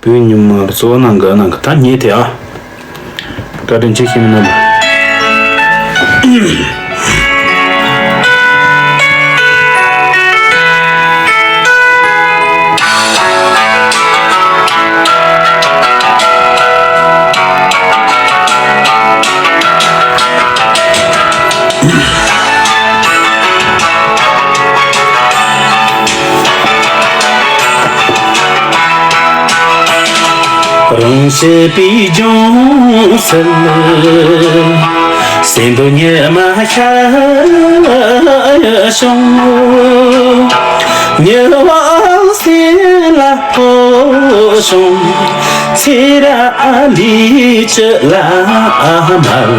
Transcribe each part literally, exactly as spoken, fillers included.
བོད་ཉི་མ་གཙོ་བོ་གནང་གི་གནང་གི་ད་ཉེ་དེ་ཨ། བཀའ་དྲིན་ཆེ་ཤེས་མི་ནོར། རང་བཞིན་པའི་ལྗོངས་སུ་སེམས་འདུན་ཉི་མ་ཤར་བྱུང་། ཉི་འོད་སེམས་ལ་ཕོབ་བྱུང་། ཚེ་རབས་ལས་བཅུ་བླ་མར་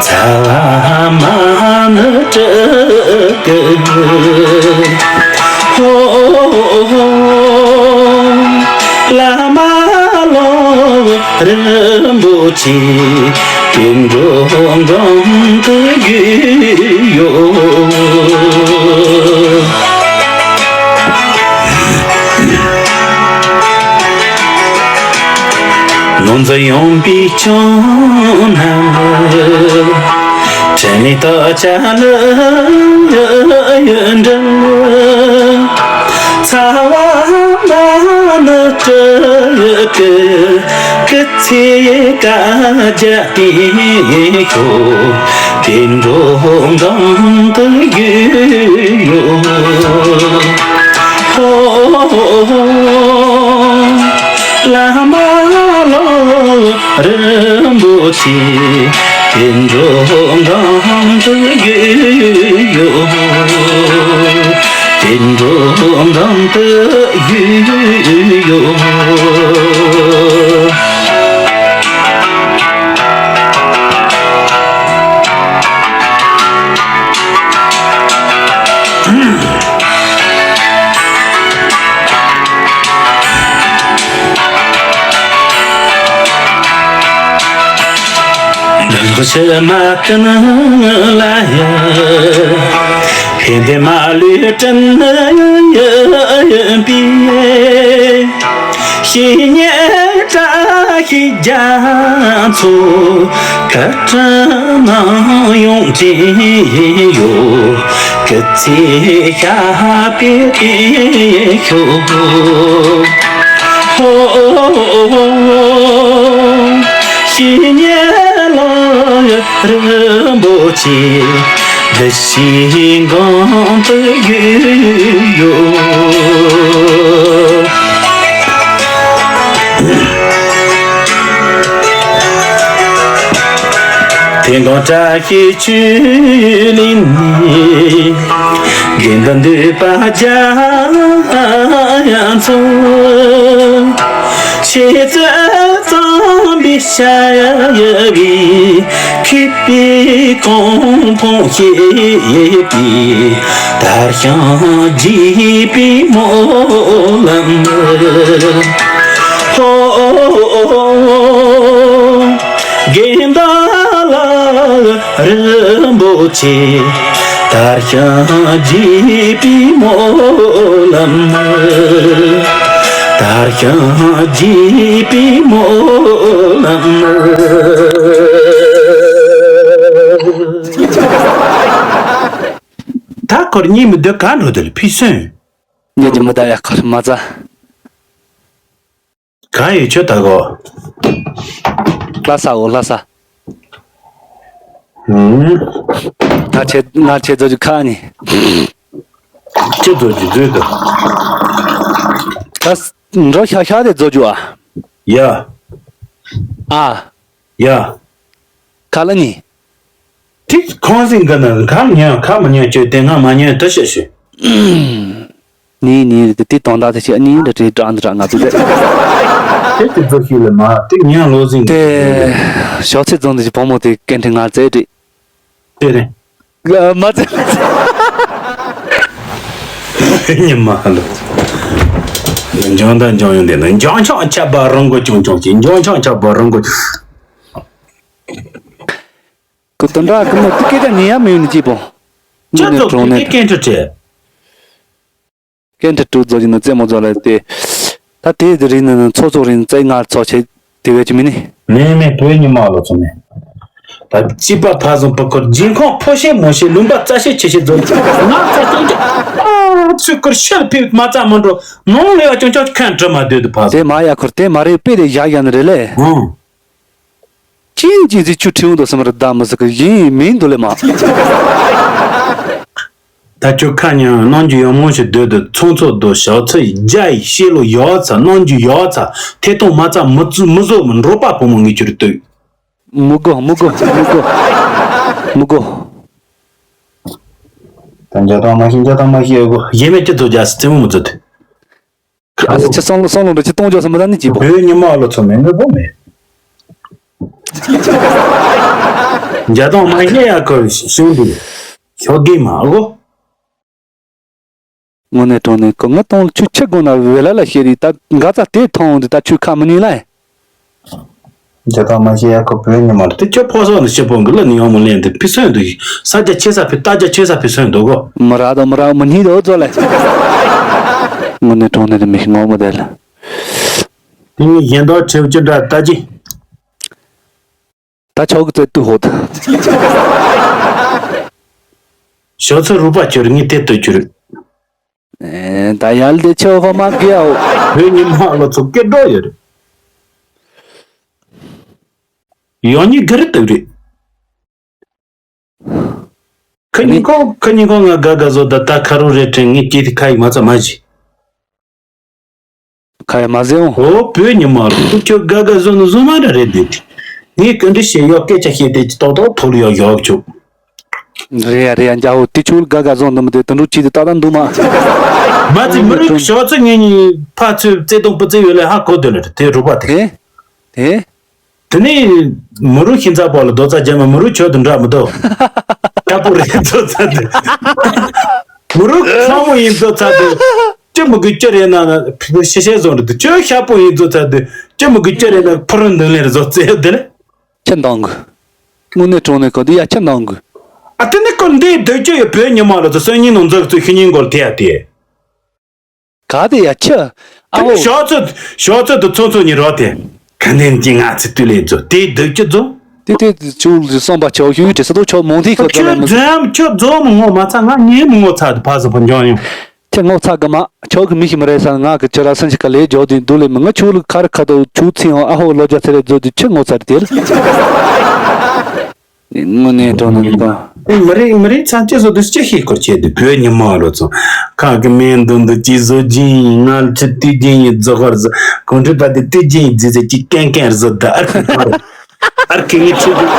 ཚ་བ་མ་ནུ་སྤྲུལ་སྐུ། ཧོ། བླ་མ་བློ་རིན་པོ་ཆེ། བསྟན་འགྲོ་མགོན་དུ་བཞུགས་ཡོད། ནོར་འཛིན་ཡངས་པའི་ཕྱོགས་ན། འཕྲིན་ལས་རྟགས་བཅས་ལ་ཡོན་འདྲ། ཚ་བ་མ་ནུ་སྤྲུལ་སྐུ། སྐུ་ཚེ་བསྐལ་བརྒྱར་བརྟན་ཤོག། བསྟན་འགྲོ་མགོན་དུ་བཞུགས་ཡོད། ཧོ། བླ་མ་བློ་རིན་པོ་ཆེ། བསྟན་འགྲོ་མགོན་དུ་བཞུགས་ཡོད། བསྟན་འགྲོ་མགོན་དུ་བཞུགས་ཡོད། ཕྱི་མ་ཀུན་ལ་ཡང་ཕན་བདེ་མ་ལུས་བསྐྲུན་པའི། བཤེས་གཉེན་བཀྲ་ཤིས་རྒྱ་མཚོ། བཀའ་དྲིན་ནམ་ཡང་དྲན་ཡོད། སྐུ་ཚེ་ཞབས་པད་བརྟན་ཤོག། ཧོ། བཤེས་གཉེན་བློ་རིན་པོ་ཆེ། བདུད་བཞིའི་མགོན་དུ་བཞུགས་ཡོད། དེ་སྒང་བཀྲ་ཤིས་ཆོས་གླིང་ནས། དགེ་འདུན་འདུས་པ་རྒྱ་མཚོ། ཆོས་ཚུལ་གཙང་མའི་ཞབས་པད་མཁས་པའི་གོ་འཕང་བཞེས་པའི། དར་ཞིང་རྒྱས་པའི་སྨོན་ལམ། ཧོ། དགེ་འདུན་ལགས་རིན་པོ་ཆེ། དར་ཞིང་རྒྱས་པའི་སྨོན་ལམ། དར་ཞིང་རྒྱས་པའི་སྨོན་ལམ། ད་ཁོར་གཉིད་མི་སྡོད་ག་འགྲོ་དེ་ལ་ཕི་སོན། ངེད་ཀྱི་མི་ད་ཡ་ཁར་མ་ཚ། ག་ཡོད་ཆོད་ད་གོ། ལྷ་ས་འོ་ལྷ་ས། ཧུམ། ང་ཆེ་ང་ཆེ་ཚོ་ཁ་ནི། ཁྱེད་ཚོ་ཇི་ཚོད་དུ། ད་འགྲོ་ཤ་ཤ་དེ་ཚོ་ཇུ་ཨ། ཡ། ཨ། ཡ། ཁ་ལ་ནི། ཏིག་ཁོང་སིང་གི་ན་ཁ་མ་ཉན་ཁ་མ་ཉན་ཅོས་དེ་ང་མ་ཉན་དུ་ཤེས་ཤེས། ནི་ནི་དེ་དེ་དོན་དག་དེ་ཆེ་ནི་འདྲ་དྲིལ་དྲག་འདི་དྲག་ང་ཚོ་དེ། དེ་དེ་ཚོ་ཤེས་ལ་མ་ཏིག་ཉན་ལོ་སིང་། དེ་ཞོགས་ཚེ་རྫོང་དེ་བུ་མོ་དེ་སྐད་འཕྲིན་ང་རྩེ་དྲིས། དེ་རེད། མ་རྩེ་མ་རྩེ། ཉི་མ་ལོ། འཇང་དང་འཇང་ཡོང་དེ་ན་འཇང་ཆང་ཆབ་པ་རང་གོ་ཆུང་ཆུང་ཞིག་འཇང་ཆང་ཆབ་པ་རང་གོ། ཁོ་དོན་དག་ཀུན་ནས་ཏི་ཀེ་ཀ་ཉེ་ཡ་མི་ཡོང་ནི་ཅི་པོ། ཅི་ཉིན་ནས་ཙོག་གྲོང་ཏི་ནས་ཀེ་ཀན་ཁྲི་ཁྲི། ཀན་ཁྲི་དྲུག་རྫོགས་ཀྱི་ནི་རྩེད་མོ་རྫོགས་ལ་དེ། ད་དེ་རིང་ནི་ཚོགས་ཚོགས་རིང་བཙས་ང་ཚོགས་ཆེ་དེ་བས་ཀྱི་མི་ནི། མེད་མེད། བོད་ཉི་མ་ལོ་ཚོ་མེད། ད་སྐྱིད་པ་ཕ་བཟང་པུ་ཀོར་རྒྱལ་ཁོངས་ཕོ་ཤེ་མོ་ཤེ་ལུང་པ་རྩ་ཤེ་ཆེ་ཤེ་རྫོགས། ང་ཚོ་སྟོན་གྱི་ཨ་ཚུལ་ཁུར་ཤེལ་ཕིབས་མ་རྩ་མི་འགྲོ། ནོང་ལེ་བ་ཅུང་ཅུང་ཁན་འདྲི་མ་སྡོད་དུ་ཕ་བཟང་། དེ་མ་ཡ་ཁུར་དེ་མ་རེད་པེ་རེ་བཞག་ཡ་ནི་རེད་ལེ། ཧུང་། ཅིན་ཅིན་ཟི་ཆུ་ཁྲིའུ་འདུག་སེམས་ར་ད་མི་ཟིག་གི་ཡིན་མིན་འདུག་ལེ་མ། ད་ཁྱོད་ཁ་ཉང་གནང་རྒྱུ་ཡོད་མོ་ཞིག་སྡོད་དུ་ཚོང་ཚོགས་སྡོད་ཞག་ཚི་རྒྱ་ཡི་ཤེས་ལོ་ཡོད་ཚ་གནང་རྒྱུ་ཡོད་ཚ་ཐེ་གཏོང་མ་ཚ་མི་བཙུ་མི་བཟོ་མི་འགྲོ་པ་བུ་མོ་ངེས་ཁྱོད་ལྟོས། མི་དགོ་མི་དགོ་མི་དགོ་མི་དགོ། ད་འཇའ་དང་མ་ཤེས་འཇའ་དང་མ་ཤེས་ཨ་གོ་གཞན་མེད་ཀྱི་ཚོ་རྒྱ་སི་རྩེ་མོ་མི་བཙུ་དུ། ཨ་ལ་ཅི་སང་ལོ་སང་ལོ་འདྲ་ཅི་གཏོང་རྒྱུ་སི་མི་ད་ནི་ཅི་བོ། བོད་ཉི་མ་ཨ་ལོ་ཚོ་མེད་ངོ་བོ་མེད། འཇའ་དང་མ་ཤེས་ཡ་ཁོ་ཤོང་དུ་ཤོག་གི་མ་གོ། དངོས་གནས་དྲང་གནས་ཁོ་ང་གཏོང་ཆུ་ཆི་དགོ་ན་བེ་ལ་ལ་ཤེས་རི་ད་འགའ་ཙ་དེ་མཐོང་འདི་ད་ཆུ་ཁ་མི་ཉན་ལ། འཇའ་དང་མ་ཤེས་ཡ་ཁོ་བོད་ཉི་མ་དེ་ཁྱོད་ཕོ་སོགས་ནི་ཤི་པོ་གི་ལ་ནི་ཡོང་མོ་ལེན་དུ་ཕི་སོན་དུ་ས་རྒྱ་ཆེ་ས་ཕི་རྟ་རྒྱ་ཆེ་ས་ཕི་སོན་དུ་གོ། མི་ར་དང་མི་ར་མི་གཉིས་དོ་ཙོ་ལེ། དངོས་གནས་དྲང་གནས་དེ་མི་ཤི་ངོ་མི་དེ་ལ། དེ་ནི་གཞན་དག་ཁྲེའུ་ཅི་འདྲ་ལྟ་ཅི། ད་ཆོག་གི་ཙེ་ཏུ་ཧོད། ཞོ་ཚོ་རུ་པ་ཁྱོད་ངས་དེ་ལྟོས་གྱུར། ད་ཡར་ལས་ཆེ་བ་མ་གི་ཡའོ། བོད་ཉི་མ་ལོ་ཚོ་སྐད་སྒྲོག་ཡོད་རེད། ཡང་ཉིད་གི་རི་དུག་རེད། ཁ་ཉིན་ཁོང་ཁ་ཉིན་ཁོང་ང་དགའ་དགའ་བཟོ་ད་ད་ཁ་རུ་རེ་དྲན་ངས་སྐྱེས་ཏེ་ཁ་ཡི་མ་ཚ་མ་བྱེད། ཁ་ཡི་མ་ཟེར་འོང་། ཨོ་བོད་ཉི་མ་ལོ་ཁྱོད་དགའ་དགའ་བཟོ་ནི་བཟོ་མ་འདྲ་རེད་འདུག་དེ། ངས་ག་འདྲ་བཤད་ཡོད་སྐད་ཆ་བཤད་དེ་ཏོག་ཏོག་ཐོག་ལ་ཡོད་ཡོད་ཆོག་རེད་ཡ་རེད་ཡ་འཇའ་བོ་དེ་ཆུ་དགའ་དགའ་བཟོ་འདུག་མི་དེ་དུད་འགྲོ་ཆེ་དེ་ཏག་ཏག་འདུག་མ། མ་ཚི་མི་རིགས་ཞོག་ཚི་ངེད་གཉིས་ཕ་ཚོས་བརྩེ་དུང་སྤུ་རྩེ་ཡོད་ལས་ཧ་གོ་དོན་ལ་དེ་རུ་པ་དེ། དེ་དེ། དེ་ནས་མུ་རུ་ཤིང་ཚ་པོ་ལ་རྡོ་རྩ་རྒྱ་མ་མུ་རུ་ཆོས་དུ་འདྲ་མི་འདུག་ཤ་པོ་རེད་རྡོ་རྩ་དེ། མུ་རུ་ཤ་མོ་ཡིན་རྡོ་རྩ་དེ། ཅི་མི་དགོས་ཅི་རེད་ན་ཤེས་བྱའི་བཟོ་འདྲ་དུ་ཅི་ཤ་པོ་ཡིན་རྡོ་རྩ་དེ། ཅི་མི་དགོས་ཅི་རེད་ན་ཕུ་རུ་འདི་ལེར་བཟོ་རྩེ་དེ་ལེ། ཁྱི་འདང་གི་དངོས་གནས་དྲང་གནས་གོ་འདི་ཡ་ཁྱི་འདང་གི་ཨ་དེ་ནི་ཁོ་འདི་སྡོད་ཅི་ཡོད་བོད་ཉི་མ་ལ་དུ་སོན་ཉིན་ནང་འཛུགས་ཚུལ་ཤི་ཉིན་གོལ་དེ་ཡ་དེ། ག་དེ་ཡ་ཁྱི། ཨ་ཨོ། ཞོག་ཚོད་ཞོག་ཚོད་དུ་ཚོ་ཚོ་ཉི་རོ་དེ། ག་ནས་ཀྱི་ང་ཚི་དུ་ལས་རྫོ་དེ་སྡོད་ཀྱི་རྫོ། དེ་དེ་ཆུ་ལི་སོང་པ་ཆོ་ཤུ་དེ་ས་དོ་ཆོ་མོང་ཐིག་ཁོ་ཚོ་ལ་ཁྱོད་མི་འཛོམས་ཁྱོད་འཛོམས་མི་ངོ་མ་ཚ་ང་ཉེ་མི་ངོ་ཚ་དུ་ཕ་ས་ཕ་འཇོན་ཡོང་། ཁྱེད་ངོ་ཚ་གི་མ། ཁྱོད་ཀྱི་མི་ཤི་མི་རེད་ས་ང་གི་ཁྱེད་ར་སེམས་ཤི་ཀ་ལས་འཇོག་དུས་འདུག་ལས་མི་ང་ཆུ་ལུག་ཁ་རི་ཁ་དོ་ཆུ་ཚིང་ཨ་ཧོ་ལོ་རྒྱ་ཚེ་རེ་རྫོ་དུས་ཁྱེད་ངོ་ཚ་རེད་དེ། དངོས་གནས་དྲང་གནས་པ། མི་རིགས་མི་རིགས་ཚང་སྐྱེ་སོ་དུ་སྐྱེ་ཤེས་སྐོར་བྱས་དུས་བོད་ཉི་མ་ལོ་ཚོ། ཁ་གི་མེ་འདུན་དུ་ཅི་བཟོ་ཅི་ཡིན་ང་ལ་ཆུ་དུས་ཅི་ཡིན་རྫོ་ཧོར་བཟོ་གོང་ཁྲི་པ་དེ་དུས་ཅི་ཡིན་རྫི་ཟེར་ཅི་ཀན་ཀན་བཟོ་ད་ཨར་ཁི་ཁོ་རེ་ཨར་ཁི་ངི་ཆུ་དུས།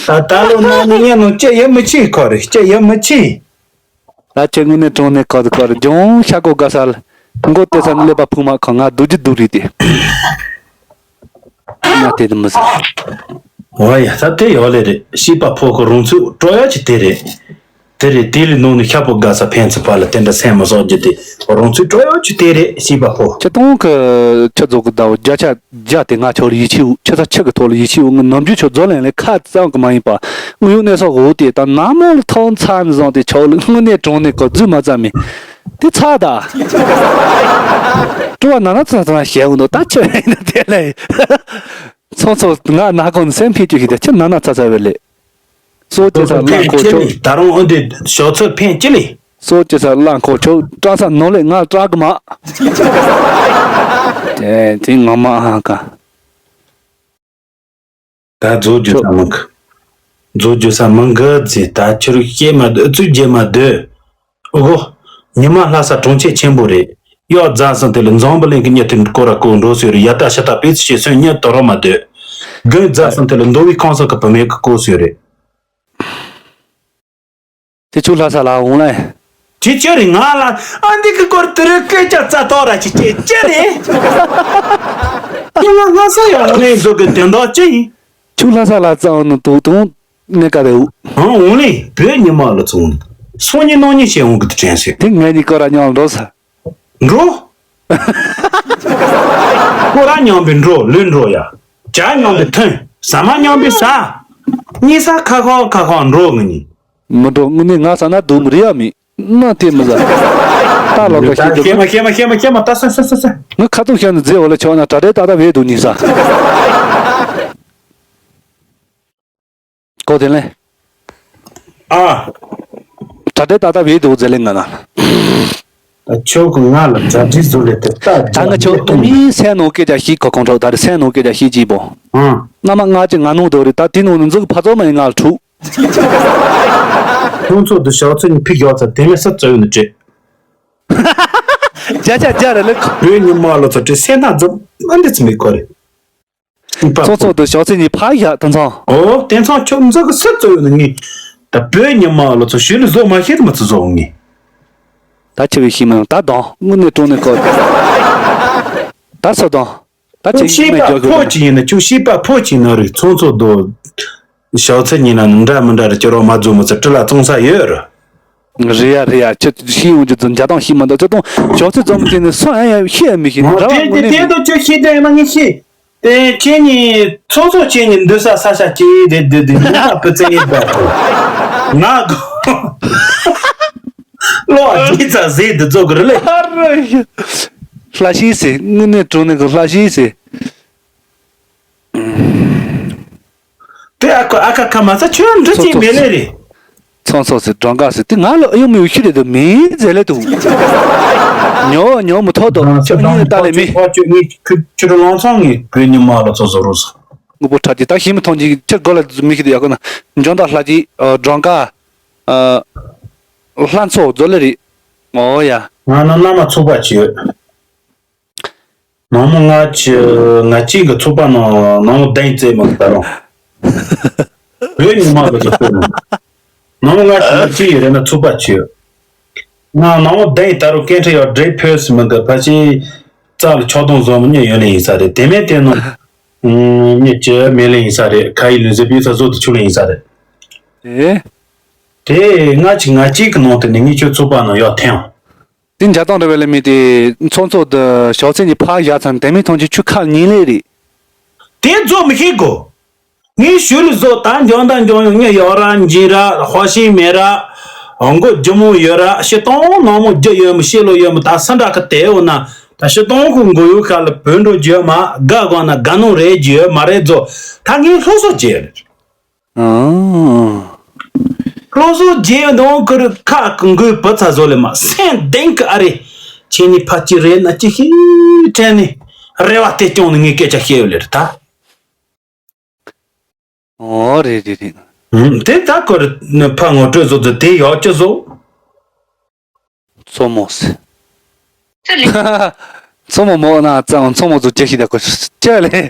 ད་ད་ལོ་ན་ནི་ཡན་ནོ་སྐྱེ་ཡ་མི་ཆེ་ཁོ་རེ་སྐྱེ་ཡ་མི་ཆེ། ད་ཁྱེད་དངོས་གནས་དྲང་གནས་ཁ་དུ་ཁ་རུ་ལྗོངས་ཤ་ཀོ་དགའ་ས་ལ་མགོ་བཏེགས་ས་ནི་ཀླད་པ་ཕུག་མ་ཁ་ང་སྡུག་རྒྱུ་སྡུག་རེད་དེ། ང་དེ་དུ་མི་ཟེར། འོ་ཡ་ད་དེ་ཡོད་ལེ་རེད་ཤེས་པ་ཕོ་ཁོ་རང་ཚོས་སྤྲོ་ཡ་ཅི་དེ་རེད། དེ་རེད་དེ་ལས་ནང་ནས་ཤ་པོ་དགའ་ས་ཕན་ཚུན་བར་ལ་དེ་འདྲ་སེམས་མ་སོགས་རྒྱུ་དེ་རང་ཚོས་སྤྲོ་ཡ་ཅི་དེ་རེད་ཤེས་པ་ཕོ། ཁྱེད་དང་གི་ཁྱེད་ཚོ་གི་ཟླ་བ་བརྒྱ་ཆ། རྒྱ་དེ་ང་ཆོར་ཡིད་ཆེས་འུ་ཆོ་ཚ་ཆི་གི་ཐོག་ལ་ཡིད་ཆེས་འུ་ང་ནམ་རྒྱུན་ཆོ་རྫོ་ལེན་ལེ་ཁ་ཙམ་གི་མ་ཡིན་པ་དངོས་ཡོད་གནས་ས་འུ་དེ་ད་ན་མོ་ལ་ཐོང་ཚ་ནི་བཟང་དེ་ཆོ་ལ་དངོས་གནས་དྲང་གནས་གི་རྫུས་མ་ཙམ་མེད་དེ་ཚ་ད། སྤྲོ་བ་ན་ན་ཚ་ཚ་བཤད་འུ་འདུག་ད་ཆི་ཡིན་ན་དེ་ལས་ཚོང་ཚོ་ང་ན་གོང་སེམས་ཕེ་ཅུ་ཞིག་དེ་ཆི་ན་ན་ཚ་ཚ་བེ་ལེ། སོ་ཅི་ས་ལ་ཁོ་ཆོ། ད་རུང་འོན་ཏེ་ཞོ་ཚོད་ཕན་ཅི་ལི། སོ་ཅི་ས་ལ་ཁོ་ཆོ་ཀྲང་ས་ནོ་ལེ་ང་ཀྲག་གི་མ། དེ་དེ་ངོ་མ་ཨ་ཀ་ད་རྫོ་རྒྱུ་ས་མང་གི་རྫོ་རྒྱུ་ས་མང་གི་ཟེ་ད་ཁྱོད་སྐྱེས་མ་སྡོད་ཨུ་ཚུགས་རྒྱས་མ་སྡོད། ཨོ་གོ། ཉི་མ་ལྷ་ས་གྲོང་ཁྱེར་ཆེན་པོ་རེད། གཡོག་རྫ་སང་དེ་ལ་འཛམ་བུ་གླིང་གི་མྱི་དེ་སྐོར་ར་སྐོར་འགྲོ་སྲོལ་རེད་ཡ་ད་ཤ་ད་པེ་ཚི་ཤེས་སོན་མྱི་དོ་རོ་མ་སྡོད། དགུན་རྫ་སང་དེ་ལ་མདོ་དབུས་ཁམས་སོགས་ཀྱི་བུད་མེད་ཀྱི་སྐོར་སྲོལ་རེད། དེ་ཆུ་ལྷ་ས་ལ་འོང་ལེ། དེ་ཁྱོད་རེད་ང་ལ་ཨ་འདི་གི་སྐོར་དུ་རུ་སྐད་ཆ་རྩ་ཏོག་ར་ཅིག་ཅེ་ཅེ་རེད། ཁྱོད་ང་ལྷ་ས་ཡང་འོང་ལེ་འདུག་གི་དོན་དག་ཅི་ཡིན། ཆུ་ལྷ་ས་ལ་རྩ་འོང་ནི་དུག་དུང་ནི་ཀ་རེ་འུ། ཨང་འོང་ལེ་བོད་ཉི་མ་ལ་ཚོང་སང་ཉིན་གནངས་ཉིན་བྱས་འོང་གི་དུ་དྲན་སོང་། དེ་ངས་ནི་སྐོར་ར་མཉམ་འགྲོ་ས། འགྲོ། ཁོ་ར་མཉམ་པའི་འགྲོ་ལོས་འགྲོ་ཡ། ཇ་མཉམ་པའི་ཐོན། ཟ་མ་མཉམ་པའི་ཟ། གཉིས་ས་ཁ་ཁོག་ཁ་ཁོག་འགྲོ་ངི་ནི། མི་འགྲོ་དངོས་གནས་ང་ས་ན་སྡུག་མི་རེད་ཡ་མི། ན་དེ་མི་ཟ། ད་ལོག་ག་ཤེས་ཀྱི་མ་ཤེས་མ་ཤེས་མ་ཤེས་མ་ད་ས་ས་ས་ས། ངས་ཁ་ཐུག་བཤད་ནས་རྫི་འོ་ལ་ཆོག་ན་གྲ་སྒྲིག་ཏག་ཏག་བས་འདུག་ཉིན་ས། གོ་དེ་ལེན། ཨ། གྲ་སྒྲིག་ཏག་ཏག་བས་འདུག་ཟེར་ལེ་ང་ན། ད་ཁྱོད་ཀྱི་ང་ལ་གྲ་སྒྲིག་བཟོ་ལེ་དེ་ད་ད་ང་ཁྱོད་ཏུ་མིན་སེ་ནོ་སྐད་ཆ་ཞིག་གོ་གོང་ཁྲོ་ད་རེ་སེ་ནོ་སྐད་ཆ་ཞིག་ཅིག་པོ། ཨང་། ན་མ་ང་ཅི་ང་ནོ་དོ་རེ་ད་དེ་ནོ་ནི་འཛུག་ཕ་ཚོ་མ་ཡིན་ང་ལ་ཁྲུ། ཁྱོད་ཚོ་དུ་ཞག་ཚོད་ནི་ཕི་རྒྱག་ཚ་དེ་མེད་ས་བཙོ་ཡོད་ནི་བྲེད། བརྒྱ་ཆ་བརྒྱ་རེ་ལེ། བོད་ཉི་མ་ལོ་ཚོ་བྲེད་སེ་ན་འཛུམ་མ་འདི་ཚི་མི་གོ་རེ། ཚོང་ཚོགས་དུ་ཞོགས་ཚེ་ཉིན་ཕ་ཡ་དེང་སང་། ཨོ་དེང་སང་ཁྱོད་འཛུག་གི་སུ་བཙོ་ཡོད་ནི་ངས། ད་བོད་ཉི་མ་ལོ་ཚོ་ཞུ་ལི་བཟོ་མ་ཤེས་དུ་མ་ཚུ་བཟོ་ངས། ད་ཆེ་བའི་ཤི་མ་ད་དང་དངོས་གནས་དྲང་གནས་གོ། ད་སོ་དང་། ད་ཁྱོད་ཆེ་ཤེས་པ་རྒྱག་ཕོ་གི་ཅི་ཡིན་ན་ཁྱོད་ཤེས་པ་ཕོ་ཅི་ན་རིག་ཚོང་ཚོགས་དོ། ཞའོ་ཚེ་ཉིན་ན་འདྲ་མི་འདྲ་རེ་ཁྱོད་རོགས་མ་རྫོགས་མི་ཚེ་སྤྲི་ལ་བཙོང་ས་ཡོད་ར། རེད་ཡ་རེད་ཡ་ཁྱོད་ཤེས་ཡོང་རྒྱུ་ཚོ་འཇའ་དང་ཤེས་མ་འདུག་ཁྱོད་དང་ཞའོ་ཚེ་ཙམ་དེ་ནི་སོ་ཡ་ཡ་ཤེས་ཡ་མི་ཤེས་ང་ར་དེ་དེ་དེ་ངོ་ནས། དོ་ཁྱོད་ཤེས་དོན་ཡ་མ་ངས་ཤེས། དེ་ཁྱེད་ཉིད་ཚོང་ཚོགས་ཁྱེད་ཉིད་འདུ་ས་ས་ཤ་ཅི་རེད་འདུ་འདུ་འདུ་ས་པུ་ཙེ་ཡིན་པ་དོ། ང་གོ། ལོ་ཨ་ཅི་ཙ་ཟེ་འདི་ཚོ་གི་རེད་ལེ། ཨ་རོ་ཡ། ལྷ་ཤི་སེ་དངོས་གནས་དྲང་གནས་གི་ལྷ་ཤི་སེ། དེ་ཨ་ཁ་ཨ་ཁ་ཁ་མ་ས་ཁྱོད་འདྲི་ཅིག་མེད་ལེ་རེད། ཚོང་ཚོགས་སེ་གྲངས་ཀ་སེ་དེ་ང་ལ་ཨ་ཡོང་མི་ཡོད་ཤི་རེད་དུ་མིན་ཟེར་ལེ་དུ། ཉོ་ཉོ་མི་ཐོག་དོ་ཁྱོད་གཉིས་ལ་ལྟ་ལེ་མི། ཁྱོད་གཉིས་ཁྱོད་ཁྱོད་ལང་ཚང་ངི་བོད་ཉི་མ་ལ་ཚོ་བཟོ་རོགས་སོ། དངོས་པོ་ཁྲ་ཅི་ད་ཤི་མི་ཐོང་ཅི་ཁྱེད་གོ་ལ་མི་ཤི་དུ་ཡ་གོ་ན་འཇོན་ད་ལྷ་ཅི་གྲངས་ཀ་ལྷ་ཚོགས་བཟོ་ལེ་རེད། ཨོ་ཡ། ང་ན་ན་མ་ཚུགས་པ་ཅི་ཡོད། ནང་མོ་ང་ཆི་ང་གཅིག་གི་ཚོགས་པ་ནང་ནང་མོ་གདན་རྩེ་མ་ད་རུང་། བོད་ཉི་མ་གི་ཚོགས་པ་ནང་ནང་མོ་ང་ཆི་ང་གཅིག་ཡི་རེ་ན་ཚོགས་པ་ཆི་ཡོད། ང་ནང་མོ་གདན་ད་རུང་སྐད་འཕྲིན་ཡོད་འདྲེ་ཕོས་མི་འདུག་ཕ་ཆེ་རྩ་ལ་ཆོག་དང་བཟོ་མི་ཉེ་ཡོད་ལེ་ཡིན་ས་རེད་དེ་མེད་དེ་ནང་ཉེ་ཅི་མེད་ལེ་ཡིན་ས་རེད་ཁ་ཡི་ལུས་ཟེར་པའི་ས་བཟོ་དུ་ཆུ་ལེ་ཡིན་ས་རེད། ཨེ། དེ་ང་གཅིག་ང་གཅིག་གི་ནང་དུ་ནི་ངེད་ཆོ་ཚོགས་པ་ནང་ཡོད་ཐེངས། དེ་འཇའ་དང་འདྲ་བའི་ལས་མི་དེ་ཚོང་ཚོགས་དུ་ཞའོ་ཚེ་གཉིས་ཕར་བཞག་ཚར་དེ་མིན་ཐོང་ཆེ་ཆུ་ཁ་ཉིན་ལས་རེད། དེ་རྫོགས་མི་ཤེས་གོ། ངས་ཞུ་ལུ་བཟོ་ད་འཇོན་ད་འཇོན་ཡོང་ངས་ཡོད་ར་འཇིན་ར་ཧོ་ཤིང་མེད་ར། འོང་གོ་རྒྱུ་མོ་ཡོད་ར་ཤི་སྟོང་ནང་མོ་རྒྱུ་ཡོད་མོ་ཤེས་ལོ་ཡོད་མོ་ད་སུ་འདྲ་གི་དེ་འོ་ན་ད་ཤི་སྟོང་ཁུ་མགོ་ཡུ་ཁ་ལ་བོད་འགྲོ་རྒྱུ་མ་དགའ་གོ་ན་དགའ་ནོ་རེད་རྒྱུ་མ་རེད་རྫོགས་ད་ངས་སློབ་གསོ་བྱས་རེད། ཨང་། སློབ་གསོ་རྒྱས་འདོང་ཁུར་ཁ་ཀུན་གོས་བུ་ཚ་བཟོ་ལེ་མ་སེམས་གདེང་གི་ཨ་རེ། ཁྱེད་ནི་ཕ་ཅི་རེད་ན་ཅི་ཤི་དྲན་ནི་རེ་བ་དེ་སྐྱོང་ནི་ངས་སྐད་ཆ་བཤད་ཡོད་ལེ་རེད་ད། ཨོ་རེད་རེད་རེད། ཨང་དེ་ད་ཁུར་ཕ་ངོ་སྤྲོད་བཟོ་ཚོ་དེ་ཡག་ཅི་བཟོ། མཚོ་མོ་ཟེར། མཚོ་མོ་མོ་ན་ཙང་མཚོ་མོ་ཚོ་སྐྱེ་ཤི་ད་གོ་སྐྱེ་ལེ། དེ་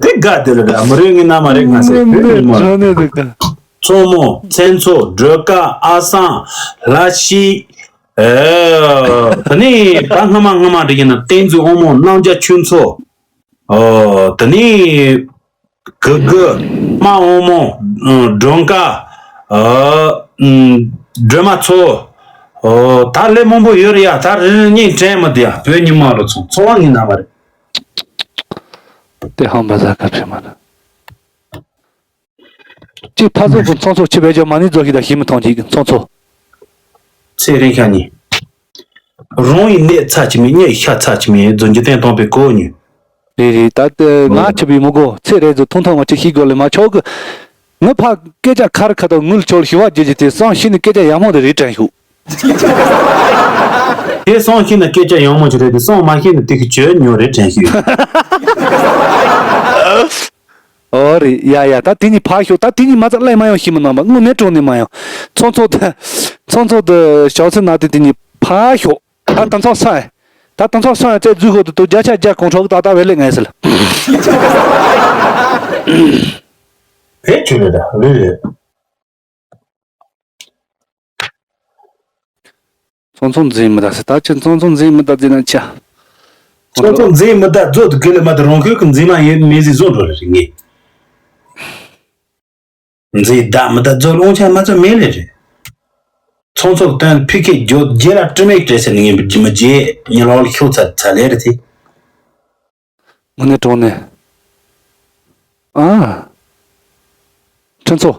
དགའ་དེ་ལ་ར་མི་རེ་ངི་ན་མ་རེ་ང་ཟེར་དེ་མི་མ་རེ། མཚོ་མོ་མཚན་མཚོ་སྒྲོལ་དཀར་ཨ་སང་ལྷ་ཤི། ཨེ། ད་ནི་ད་སྔ་མ་སྔ་མ་འདྲི་ཡིན་ན་བསྟན་འཛིན་དབང་མོ་རྣམ་རྒྱལ་ཆོས་མཚོ། ཨོ། དེ་ནི། གུ་གུ། རྨ་དབང་མོ། སྒྲོན་དཀར། སྒྲོལ་མ་མཚོ། ད་ལས་མང་པོ་ཡོད་རེད་ཡ་ད་རེ་རེ་གཉིས་དྲན་མི་འདུག་ཡ་བོད་ཉི་མ་ལོ་ཚོ་འཚོ་བ་ངའི་ན་མ་རེད། དེ་ཧམ་པ་ཟ་ཁ་བྱེད་མ་རེད། གཅིག་ཕ་ཚོ་གི་ཚོང་ཚོགས་ཆེ་བས་ཀྱང་མ་ཎི་རྫོགས་ཤིག་དང་ཞིག་མི་ཐང་ཅིག་ཚོང་ཚོགས། ཚེ་རིང་ཤ་ཉེ། རང་ཡི་གནས་ཚ་ཆི་མེད་གཉེ་ཡི་ཤ་ཚ་ཆི་མེད་རྫོགས་འཇིག་རྟེན་སྟོང་པའི་གོ་ཉུ། རེད་རེད་ད་ལྟ་ང་ཆི་བའི་མི་གོ་ཚེ་རེ་ཚོ་ཐུང་ཐུང་མ་ཆི་ཤི་དགོས་ལེ་མ་ཆོག་གི། ངི་ཕ་སྐད་ཆ་ཁར་ཁ་དང་ངུལ་ཆོལ་ཞི་བ་རྒྱུ་ཅི་དེ་སང་ཤི་ནི་སྐད་ཆ་ཡག་མོ་དེ་རེད་དྲན་ཤུག་དེ་སང་ཤི་ནི་སྐད་ཆ་ཡག་མོ་ཅི་རེད་དེ་སང་མ་ཤི་ནི་དེ་གི་བྱོས་ཉོ་རེད་དྲན་ཤུག་ཨོ་རེད་ཡ་ཡ་ད་དེ་ནི་ཕ་ཤོག་ད་དེ་ནི་མ་ཚ་ལས་མ་ཡོང་ཤི་མི་ནང་པ་དངོས་གནས་དྲང་ནས་མ་ཡོང་ཚོང་ཚོགས་དེ་ཚོང་ཚོགས་དེ་ཞོག་ཚེ་ན་དེ་དེ་ནི་ཕ་ཤོག་ད་དང་ཚོགས་སང་ད་དང་ཚོགས་སང་ཚེ་རྫུས་ཤོག་དེ་དུ་བརྒྱ་ཆ་བརྒྱ་གོང་ཁྲོག་ཏག་ཏག་བས་ལེ་ངས་ཟེར་ལ། བེད་ཆུ་རེད་ད་རེད་རེད། ཚོང་ཚོང་འཛིན་མི་ད་ཟེར་ད་ཅི་ཚོང་ཚོང་འཛིན་མི་ད་འཛིན་ན་ཆ། ཚོང་ཚོང་འཛིན་མི་ད་རྫོགས་དུ་དགེ་ལས་མ་ད་རང་ཁུལ་གི་འཛིན་མ་ཡིན་མི་ཟིག་བཟོ་འགྲོ་རེད་ངས། འཛིན་ད་མི་ད་རྫོགས་ལོང་ཆ་མ་ཚོ་མེད་ལེ་རེད། ཚོང་ཚོང་སྟོན་ཕི་ཁེ་རྒྱོ་རྒྱེ་ལ་དྲི་མེད་བྲེ་ཟེར་ནི་ངས་མི་རྒྱེ་ཉི་ལོག་ལ་ཤོག་ཚ་ཚ་ལེ་རེད་དེ། དངོས་གནས་དྲང་གནས། ཨ། ཁྲི་ཚོ།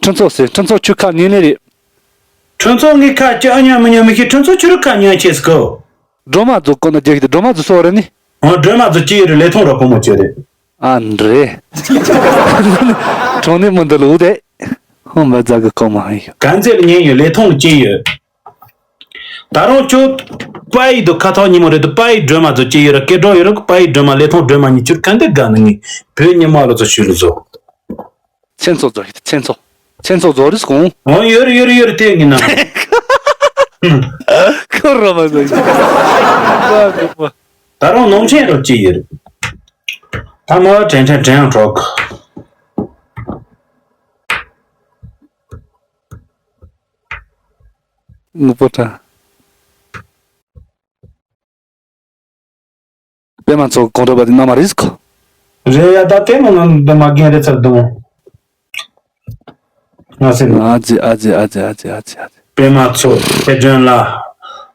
ཁྲི་ཚོ་ཟེར་ཁྲི་ཚོ་ཆུ་ཁ་ཉིན་ལས་རེད། ཁྲུན་ཚོགས་ངའི་ཁ་ཅི་ཨ་ཉམས་མི་ཉམས་མི་ཤེས། ཁྲུན་ཚོགས་ཁྱོད་རུ་ཁ་ཉན་ཆེ་སྐོ། སྒྲོལ་མ་རྫོགས་ཀོ་ན་རྒྱ་ཤི་དེ་སྒྲོལ་མ་རྫོགས་སོ་རེ་ནི། ཨ་སྒྲོལ་མ་རྫོགས་ཅི་ཡོད་རེད། ལས་མཐོང་རོགས་པོ་མོ་ཅི་རེད། ཨ་འདྲེ། གྲོང་ནི་མི་འདི་ལུག་དེ། ཧོ་མ་རྫ་གི་ཀོ་མ་ཧི་ཡོ། གན་ཚེ་ལ་ཉན་ཡོད། ལས་མཐོང་ཅི་ཡོད། ད་རུང་ཁྱོད་པ་ཡི་དུ་ཁ་ཐོག་ཉི་མོ་རེད་དུ་པ་ཡི་སྒྲོལ་མ་ཚོ་ཅི་ཡོད་ར་སྐད་གྲོགས་ཡོད་ར་པ་ཡི་སྒྲོལ་མ་ལས་མཐོང་སྒྲོལ་མ་གཉིས་ཁྱོད་གན་དེ་དགའ་ནི་ངས་བོད་ཉི་མ་ལོ་ཚོ་ཞུ་རུ་ཚོ། མཚན་ཚོགས་རྫོགས་ཤིག་མཚན་ཚོགས། མཚན་ཚོགས་རྫོགས་རིས་གོང་། འོ་ཡོད་རེད་ཡོད་རེད་ཡོད་རེད་དེ་ངི་ན། ཁོ་རོ་མ་ཟ་ཡི། ད་རུང་ནོམ་ཆེན་རོ་ཅི་ཡོད་རེད། ད་མ་དྲན་དྲན་དྲན་ཡང་གྲོགས། ངུ་པོ་ཏྲ། པད་མ་མཚོ་གོང་དྲོ་པ་དེ་མནའ་མ་རིས་ཁོ། རེད་ཡ་ད་དེ་མོ་ང་འདི་མ་རྒན་རེད་ཚར་དུང་། ང་སེམས། ཨ་ཙི་ཨ་ཙི་ཨ་ཙི་ཨ་ཙི་ཨ་ཙི་ཨ་ཙི། པད་མ་མཚོ་ཐེ་ཇོན་ལ།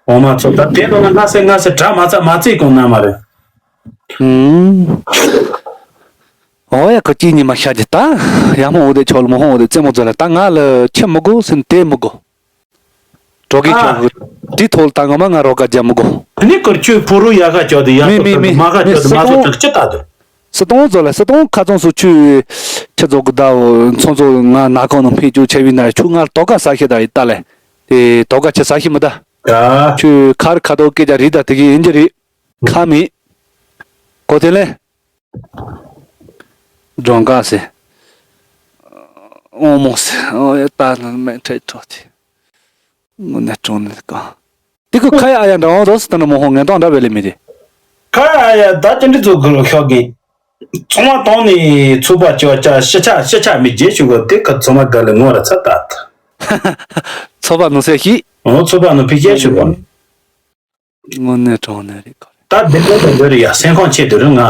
འོ་མ་མཚོ་ད་དེ་མོ་ང་སེམས་ང་སེམས་དྲ་མ་ཚ་མ་ཚིག་གོང་མནའ་མ་རེད། ཨུམ། འོ་ཡ་ཁོ་གཅིག་ཉི་མ་ཤ་རྒྱུ་ད། ཡ་མོ་འོ་དེ་ཆོག་ལ་མོ་ཧོང་འོ་དེ་རྩེད་མོ་རྫོགས་ལ་ད་ང་ལ་ཁྱི་མི་དགོས་སེམས་དེ་མི་དགོས། གྲོགས་ཀྱི་ཨ། ཆོག་གི། དེ་ཐོག་ལ་ད་ང་མ་ང་རོགས་ཀ་རྒྱབ་མི་དགོས། དེ་ནི་ཀར་ཆོས་ཕུ་རུ་ཡ་ཁ་ཅོ་དེ་ཡ་མི་ཐོག་མི་ཏུ་མ་ཁ་མི་ཅོ་དེ་མ་སུ་ཚོ་ཏང་ཏུ་ཅི་ལྟ་དུ། སུ་ཏང་ཚོ་ལ་སུ་ཏང་ཁ་ཚོང་སུ་ཆུ། ཁྱི་ཚོ་གི་ཟླ་བོ་ཚོང་ཚོ་ང་ན་ཁོང་ནང་ཕེ་ཅུ་ཆེ་བི་ན་ཆུ་ང་དོ་ཀ་ས་ཤེ་ད་ཡི་ལྟ་ལེ། དེ་དོ་ཀ་ཆེ་ས་ཤེ་མི་ད། ཡ། ཆུ་ཁར་ཁ་དོ་ཀེ་ཅ་རི་ད་དེ་གི་ཡིན་གྱི་རི། ཁ་མི། གོ་དེ་ལེ། སྒྲོན་དཀར་ཟེར། དབང་མོ་ཟེར་ཨོ་ཡ་ད་ནི་མེད་ཁྲེལ་ཁྲོ་དེ། དངོས་གནས་དྲང་གནས་གང་། དེ་ཁོ་ཁ་ཡ་ཨ་ཡ་འདྲ་བོ་འདུག་སི་ཏ་ན་མོ་ཧོ་ངན་དང་འདྲ་བའི་ལེ་མི་དེ། ཁ་ཡ་ཨ་ཡ་ད་ཅི་འདྲི་ཚོ་གུ་རུ་ཤོག་གིན། ཚོང་བ་དང་ནི་ཚོགས་པ་ཅོ་ཅ་ཤི་ཆ་ཤི་ཆ་མི་རྗེས་ཤུ་གོ་དེ་ཁ་ཚོང་མ་ག་ལེ་ངོ་ར་ཚ་ད། ཚོགས་པ་ནོ་སེ་ཤི། ཨོ་ཚོགས་པ་ནོ་ཕི་རྗེས་ཤུ་གོ། དངོས་གནས་དྲང་གནས་རེད་ཁོ་རེད། ད་འདི་འདྲ་དང་འདི་རེད་ཡ་སེམས་ཁམས་ཆེ་དུ་རུ་ང་།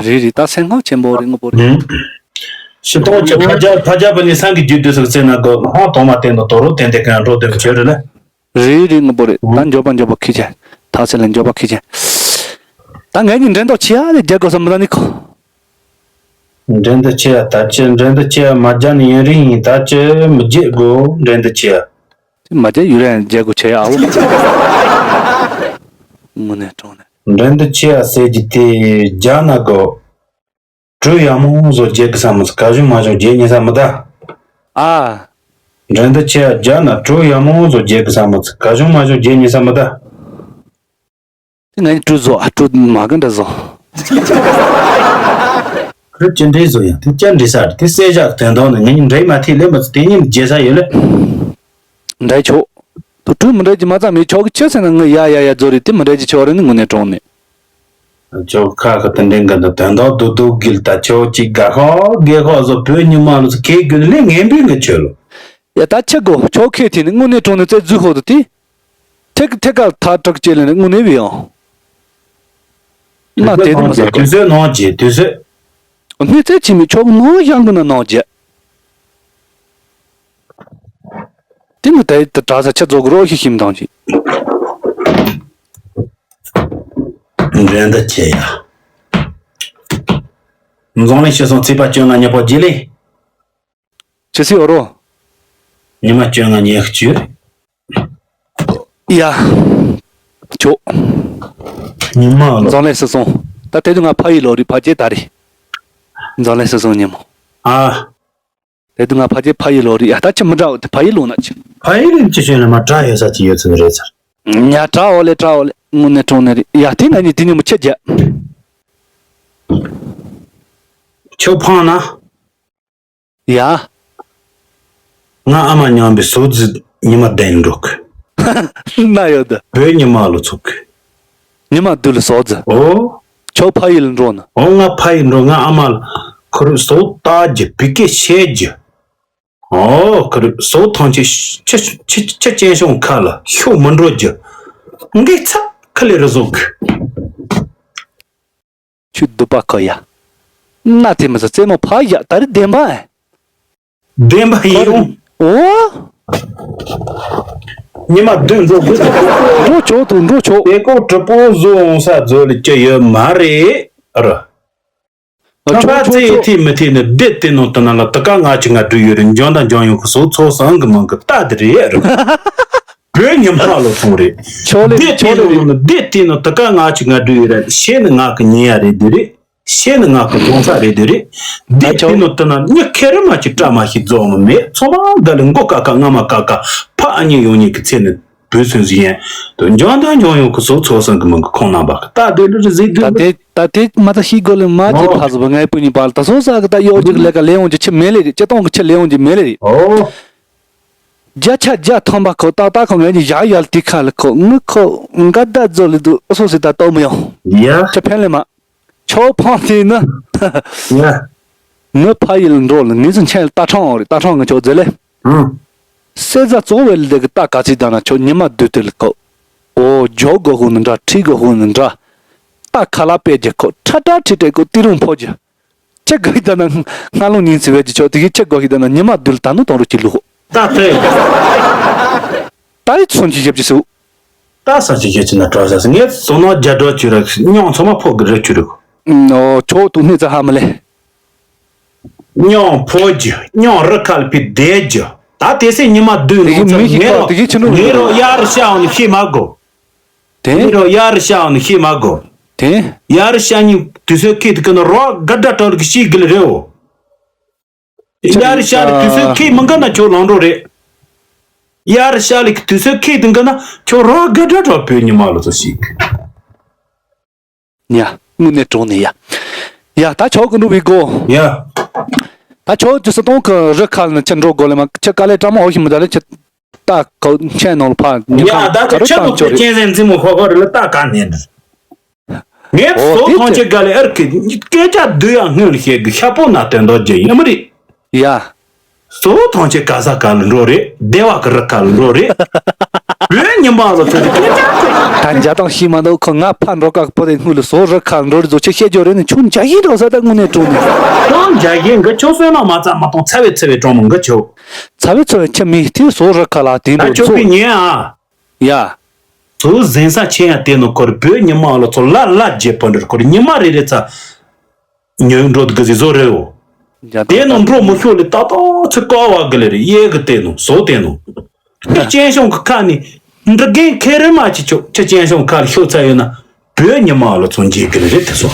རེད་རེད་ད་སེམས་ཁམས་ཆེན་པོ་རེད་དངོས་པོ་རེད། ཨུམ། ཤི་སྟོང་ཆེ་ཕ་རྒྱལ་ཕ་རྒྱལ་པ་ནི་སང་གི་རྒྱུད་དུ་སུ་བརྩེ་ན་དགོས་ཧང་དོང་མ་བསྟན་དུ་དོ་རུ་བསྟན་ཏེ་གང་འགྲོ་དེ་བྱོས་རེད་ལ། རེད་རེད་དངོས་པོ་རེད་ད་ཨུམ། མགྱོགས་པ་མགྱོགས་པ་ཁི་ཆེ། ཐག་ཆེ་ལ་མགྱོགས་པ་ཁི་ཆེ། ད་ངས་ནི་འགྲན་ཟླ་ཆེ་ཡ་རེད་རྒྱལ་དགོས་ས་མི་ད་ནི་ཁོ། འགྲན་ཟླ་ཆེ་ཡ་ད་ཅི་འགྲན་ཟླ་ཆེ་ཡ་མ་རྒྱ་ནི་ཡུན་རིང་ཡིན་ད་ཅི་མི་རྒྱལ་དགོས་འགྲན་ཟླ་ཆེ་ཡ། དེ་མ་བྱས་ཡུལ་ཡང་མཇལ་དགོས་བྱས་ཨ་འོ། དངོས་གནས་དྲང་གནས། འགྲན་བསྡུར་ཆེ་ཡ་ཟེར་གྱི་དེ་རྒྱ་ན་གོ། གྲུ་ཡ་མོ་བཟོ་རྒྱལ་གི་ས་མི་ཚ་ག་བྱུང་མ་བྱུང་རྒྱལ་ཉེ་ས་མི་ད། ཨ། འགྲན་བསྡུར་ཆེ་ཡ་རྒྱ་ན་གྲུ་ཡ་མོ་བཟོ་རྒྱལ་གི་ས་མི་ཚ་ག་བྱུང་མ་བྱུང་རྒྱལ་ཉེ་ས་མི་ད། དེ་ང་ནི་གྲུ་བཟོ་ཨ་གྲུ་མ་ག་འདྲ་བཟོ། གྲུ་ཅི་འདྲའི་བཟོ་ཡང་དེ་ཅི་འདྲའི་ས་རེད་དེ་གསལ་བཞག་དོན་དག་ནི་ང་ནི་འདྲེ་མ་ཐེ་ལེ་མ་ཚོ་དེ་ཉིན་རྒྱལ་ས་ཡོད་ལེ། འདྲ་ཆོག་དུ་གྲུ་མི་འདྲ་གྱི་མ་ཙམ་མི་ཆོག་གི་ཆེ་ཟེར་ན་ངི་ཡ་ཡ་ཡ་བཟོ་རེད་དེ་མི་འདྲ་གྱི་ཆོག་རེད་ནི་དངོས་གནས་དྲང་ནས། ཆོག་ཁ་ཁ་དེ་འདྲའི་འགན་དང་དོན་དག་རྡོག་རྡོག་གིལ་ད་ཆོག་ཅིག་དགའ་ཤོག་དགེ་ཤོག་བཟོ་བོད་ཉི་མ་ལོ་ཚོ་ཁེ་གུ་ལེ་ངན་པའི་ངི་ཆོད་ལོ། ཡ་ད་ཆི་གོ་ཆོག་ཁེ་དེ་ནི་དངོས་གནས་དྲང་ནས་རྩེ་རྫུས་ཤོག་ཏུ་དེ། ཐེག་ཐེག་ཀ་ཐག་དྲག་ཅེས་ལེན་དངོས་གནས་བས་ཡང་། ན་དེ་དུ་མ་ཟ་དུས་ཚོད་ནང་རྗེས་དུས་ཚོད། གནས་ཚད་ཆི་མི་ཆོག་ནང་ཡང་གི་ན་ནང་རྗེས། དེ་ནི་དེ་དུ་གྲྭ་ས་ཆ་རྫོགས་རོགས་ཤིག་ཤིམ་དང་ཅི། འགྲན་ཟླ་ཆེ་ཡ། འཛམ་གླིང་ཤི་སོང་ཚེས་པ་བཅོ་ལྔ་ཉི་པོ་རྗེས་ལེ། ཅི་སི་ཨོ་རོ། ཉི་མ་བཅོ་ལྔ་ཉི་ཤུ་བཅུ། ཡ། ཆོག་ཉི་མ་ལོ། འཛམ་གླིང་སི་སོང་། ད་དེ་དུས་ང་ཕ་ཡི་ལོ་རེད་ཕ་རྗེས་ད་རེད། འཛམ་གླིང་སི་སོང་ཉི་མོ། ཨ། དེ་དུས་ང་ཕ་རྗེས་ཕ་ཡི་ལོ་རེད་ཡ་ད་ཆི་མི་འདྲ་བ་དེ་ཕ་ཡི་ལོ་ན་ཆི། ཕ་ཡི་ལོ་ཅི་བྱོས་ན་མ་དྲ་ཡོད་ས་ཅི་ཡོད་ཚུལ་རེད་ཚར། ཉ་དྲ་འོ་ལེ་དྲ་འོ་ལེ་དངོས་གནས་དྲང་གནས་རེད་ཡ་དེ་ང་གཉིས་དེ་ཉི་མོ་ཆི་རྒྱ། ཁྱོད་ཕང་ན། ཡ། ང་ཨ་མ་མཉམ་པའི་སོ་རྫི་ཉི་མ་བདེན་འགྲོ་གི། ན་ཡོད་ད། བོད་ཉི་མ་ལོ་ཚོགས་གི། ཉི་མ་དུ་ལ་སོ་རྫི། ཨོ། ཁྱོད་ཕ་ཡུལ་འགྲོ་ན། ཨོ་ང་ཕ་ཡུལ་འགྲོ་ང་ཨ་མ་ལ་ཁུ་རུ་སོ་ལྟ་རྒྱུ་བི་ཀེ་བཤད་རྒྱུ། ཨོ་ཁུ་རུ་སོ་ཐང་ཆེ་ཆེ་ཆེ་ཆེ་ཅན་ཤོང་ཁ་ལ་ཤོ་མི་འགྲོ་རྒྱུ། འགེ་ཚ་ཁ་ལེ་རུ་བཟོ་གི། ཁྱོད་སྡུག་པ་ཁོ་ཡ། ན་དེ་མི་ཟ་རྩེད་མོ་ཕ་ཡ་ད་རི་བདེན་པ། བདེན་པ་ཡིན་རུང་། ཨོ། ཉི་མ་བདུན་འགྲོ་དགོས། འགྲོ་ཆོག་ཏུ་འགྲོ་ཆོག་དེ་ཀོ་གྲི་པོ་བཟོ་འོང་ས་བཟོ་ལ་སྐྱི་ཡོད་མ་རེད་ར། ཁྱོད་ཁྱོད་ཁྱོད་ཁྱོད། ཐེ་མི་ཐེ་ནི་སྡེ་དེ་ནང་དུ་ན་ལ་ད་ག་ང་ཅི་ང་འགྲོ་ཡོད་རེད། འཇོན་དང་འཇོན་ཡོང་གི་སོ་ཚོ་སང་གི་མང་གི་ལྟ་དེ་རེད་ར། བོད་ཉི་མ་ལོ་ཚོང་རེད། ཆོག་ལེ་སྡེ་དེ་ཆོག་ལེ་ནང་ནི་སྡེ་དེ་ནང་ད་ག་ང་ཅི་ང་འགྲོ་ཡོད་རེད། ཤེས་ནི་ང་གི་ཉེ་ཡ་རེད་དེ་རེད། ཤེས་ནི་ང་གི་གོང་ས་རེད་དེ་རེད། སྡེ་དེ་ནང་དུ་ན་མྱི་ཁེ་རི་མ་ཅི་བཀྲ་མ་ཞིག་རྫོགས་ནི་མེད། ཚང་མ་ག་ལེ་མགོ་ཀ་ཁ་རྔ་མ་ཀ་ཁ་ཕ་ཨ་མྱེས་ཡོང་ཉེ་གི་ཚེ་ནི། བུ་སུན་སུ་ཡན། དུ་འཇོན་དང་འཇོན་ཡོང་གི་སོ་ཚོ་སང་གི་མང་གི་ཁོང་རྣམ་པ་ལྟ་དེ་ལུ་རི་ཟིག་དུ། ད་དེ་ད་དེ་མ་ད་ཤི་གོ་ལེ་མ་ཅི་ཨོ་ཕ་ཟི་བ་ངའི་བུ་གཉིས་པ་ལ་ད་སོང་ས་གི་ད་ཡོ་ཅིག་ལས་ཀ་ལས་འོང་ཅི་ཆི་མེད་ལེ་རེད། ཅི་གཏོང་གི་ཆི་ལས་འོང་ཅི་མེད་ལེ་རེད། ཨོ། བརྒྱ་ཆ་བརྒྱ་ཐམ་པ་ཁོ་ཏག་ཏག་ཁོ་ངའི་ཉི་ཡག་ཡག་དེ་ཁ་ལ་ཁོ་ངུ་ཁོ་འགའ་ད་རྫོ་ལི་དུ་ཨོ་སོ་སི་ད་ཏོ་མི་ཡོང་། ཡ། ཆི་ཕན་ལེ་མ། ཆོ་ཕང་དེ་ན། ཡ། ངའི་ཕ་ཡིལ་འགྲོ་ལ་ངེས་སུ་མཆན་ལ་ཏ་ཁྲང་འོ་རེད། ཏ་ཁྲང་ངི་ཆོ་ཛེ་ལེ། ཨང་། སེ་ཛ་གཙོ་བོ་ལ་དེ་གི་ཏ་ག་ཚིག་དང་ན་ཆོ་ཉི་མ་བདུད་དེ་ལ་ཁོ། ཨོ་ཇོ་གོ་ཧུ་ནི་འདྲ་ཁྲི་གོ་ཧུ་ནི་འདྲ། ཏ་ཁ་ལ་པེ་ཇེ་ཁོ་ཁྲ་ཁྲ་ཁྲི་ཏྲེ་ཁོ་ཏི་རུང་ཕོ་ཇེ། ཁྱེད་གོ་ཧི་དང་ན་སྔ་ལོང་ཉིན་ཚི་བེ་ཇི་ཆོ་དེ་གི་ཁྱེད་གོ་ཧི་དང་ན་ཉི་མ་བདུད་ལ་ད་ནུ་དང་རུ་ཅི་ལུ་ཧོ། ཏ་ཏེ། ཏ་རི་ཚོན་གྱི་ཞབས་ཀྱི་སུ། ད་ས་ཅིག་ཡོད་ཅི་ན་གྲོ་ས་སི་ངས་བཟོ་ན་རྒྱ་གྲོ་བཅུ་ར་མྱོང་ཚོ་མ་ཕོག་གི་རི་བཅུ་རུ། ཨོ་ཆོག་ཏུ་སྣེ་ཚ་ཧ་མ་ལེ། མྱོང་ཕོ་རྒྱུ་མྱོང་རི་ཁལ་པི་དེ་རྒྱུ། ད་དེ་སེ་ཉི་མ་བདུན་དེ་གི་ནང་ཚོ་མི་ཞིག་ངེ་གོ་རོ་དེ་གི་ཆི་ནུ་ངེ་རོ་ཡར་ཤ་འོང་ནི་ཤི་མ་གོ། དེ་ངེ་རོ་ཡར་ཤ་འོང་ནི་ཤི་མ་གོ། དེ་ཡར་ཤ་ཉི་དུས་ཚོད་ཁེ་དི་ཀི་ནི་རོ་ག་དྲ་ཏོལ་གི་ཤི་གི་ལ་རེ་འོ། ཡར་ཤ་ལི་དུས་ཚོད་ཁེ་མི་འགའ་ན་ཁྱོད་ལང་འགྲོ་རེད། ཡར་ཤ་ལི་དུས་ཚོད་ཁེ་དི་འགའ་ན་ཁྱོད་རོ་ག་དྲ་ཏོལ་བོད་ཉི་མ་ལོ་ཚོ་ཤི་གི། ཡ། དངོས་གནས་དྲང་ནས་ཡ། ཡ་ད་ཆོག་གི་འགྲོ་བའི་སྒོ། ཡ། ད་ཆོག་ཅི་སུ་གཏོང་གི་རི་ཁ་ལ་ནི་ཁྱི་འགྲོ་དགོས་ལེ་མ་ཁྱི་དཀའ་ལས་བཀྲ་མ་འོ་ཞིག་མི་ད་ལེ་ཁྱི་ད་གོ་ཁྱེད་ནང་ལ་ཕ་ཉི་ཡ་ཁ་ད་ག་རི་ཁྱི་ཏང་ནང་ཆོ་རེད། ཁྱེད་སེམས་རྩེ་མོ་ཁོ་ཁོ་རི་ལ་ད་ག་ནས་འདྲི། ངས་ཨོ་སོ་དེ་ཐོང་ཅི། ཆེ་ག་ལེ་ཨར་ཁི་སྐད་ཆ་བསྡུ་ཡ་སྔོན་ལ་བཤད་གི་ཤ་པོ་ན་དོན་དག་རྒྱུ་ཡིན་མ་རེད། ཡ། གཙོ་བོ་ཐང་ཆེན་ག་ས་ག་ལ་འགྲོ་རེད། སྡེ་བ་གི་རི་ཁ་ལ་འགྲོ་རེད། བོད་ཉི་མ་ལ་ཚོད་དེ་སྐད་ཆ་ཁོ། ད་འཇའ་དང་ཤི་མ་འདུག་ཁོ་ང་ཕ་འགྲོ་ཀག་པོ་དེ་སྔུ་ལ་སོ་རི་ཁ་ལ་འགྲོ་རེད་ཟོ་ཆེ་བཤད་རྒྱུ་རེད་ནི་ཆུང་འཇའ་ཡིན་འགྲོ་ས་ད་དངོས་གནས་དྲང་ནས། ཁྱོད་འཇའ་ཡིན་གི་ཆོ་སོན་ན་མ་ཚ་མ་གཏོང་ཚ་བའི་ཚ་བའི་གྲོང་མོ་གི་ཆོ། ཚ་བའི་ཚ་བའི་ཆ་མི་དེ་སོ་རི་ཁ་ལ་དེ་ད་འགྲོ་ཆོ་ཚོ། པི་ཉེ་ཨ། ཡ། ཚོ་གཟན་ས་ཆེན་ཡ་དེ་ནོ་ཁོར་བོད་ཉི་མ་ལ་ཚོ་ལ་ལ་རྒྱས་པ་འདྲ་ཁོར་ཉི་མ་རེ་རེ་ཚ། ཉོས་འགྲོ་གི་ཟི་བཟོ་རེའོ། དེ་ནང་འགྲོ་མི་ཤོག་ལེ་ཏག་ཏག་ཚེ་ཀ་བ་གི་ལེ་རེ་གཡས་གི་དེ་ནང་བཟོ་དེ་ནང་། ཁྱི་སྤྱན་ཤོང་གི་ཁ་ནི་འབྲི་རྒན་ཁེ་རེ་མ་ཅི་ཆོག་ཁྱི་སྤྱན་ཤོང་ཁ་ལ་ཤོག་ཚ་ཡོད་ན་བོད་ཉི་མ་ལ་ཚོ་འཇིག་གི་ལེ་རེ་དེ་སོ།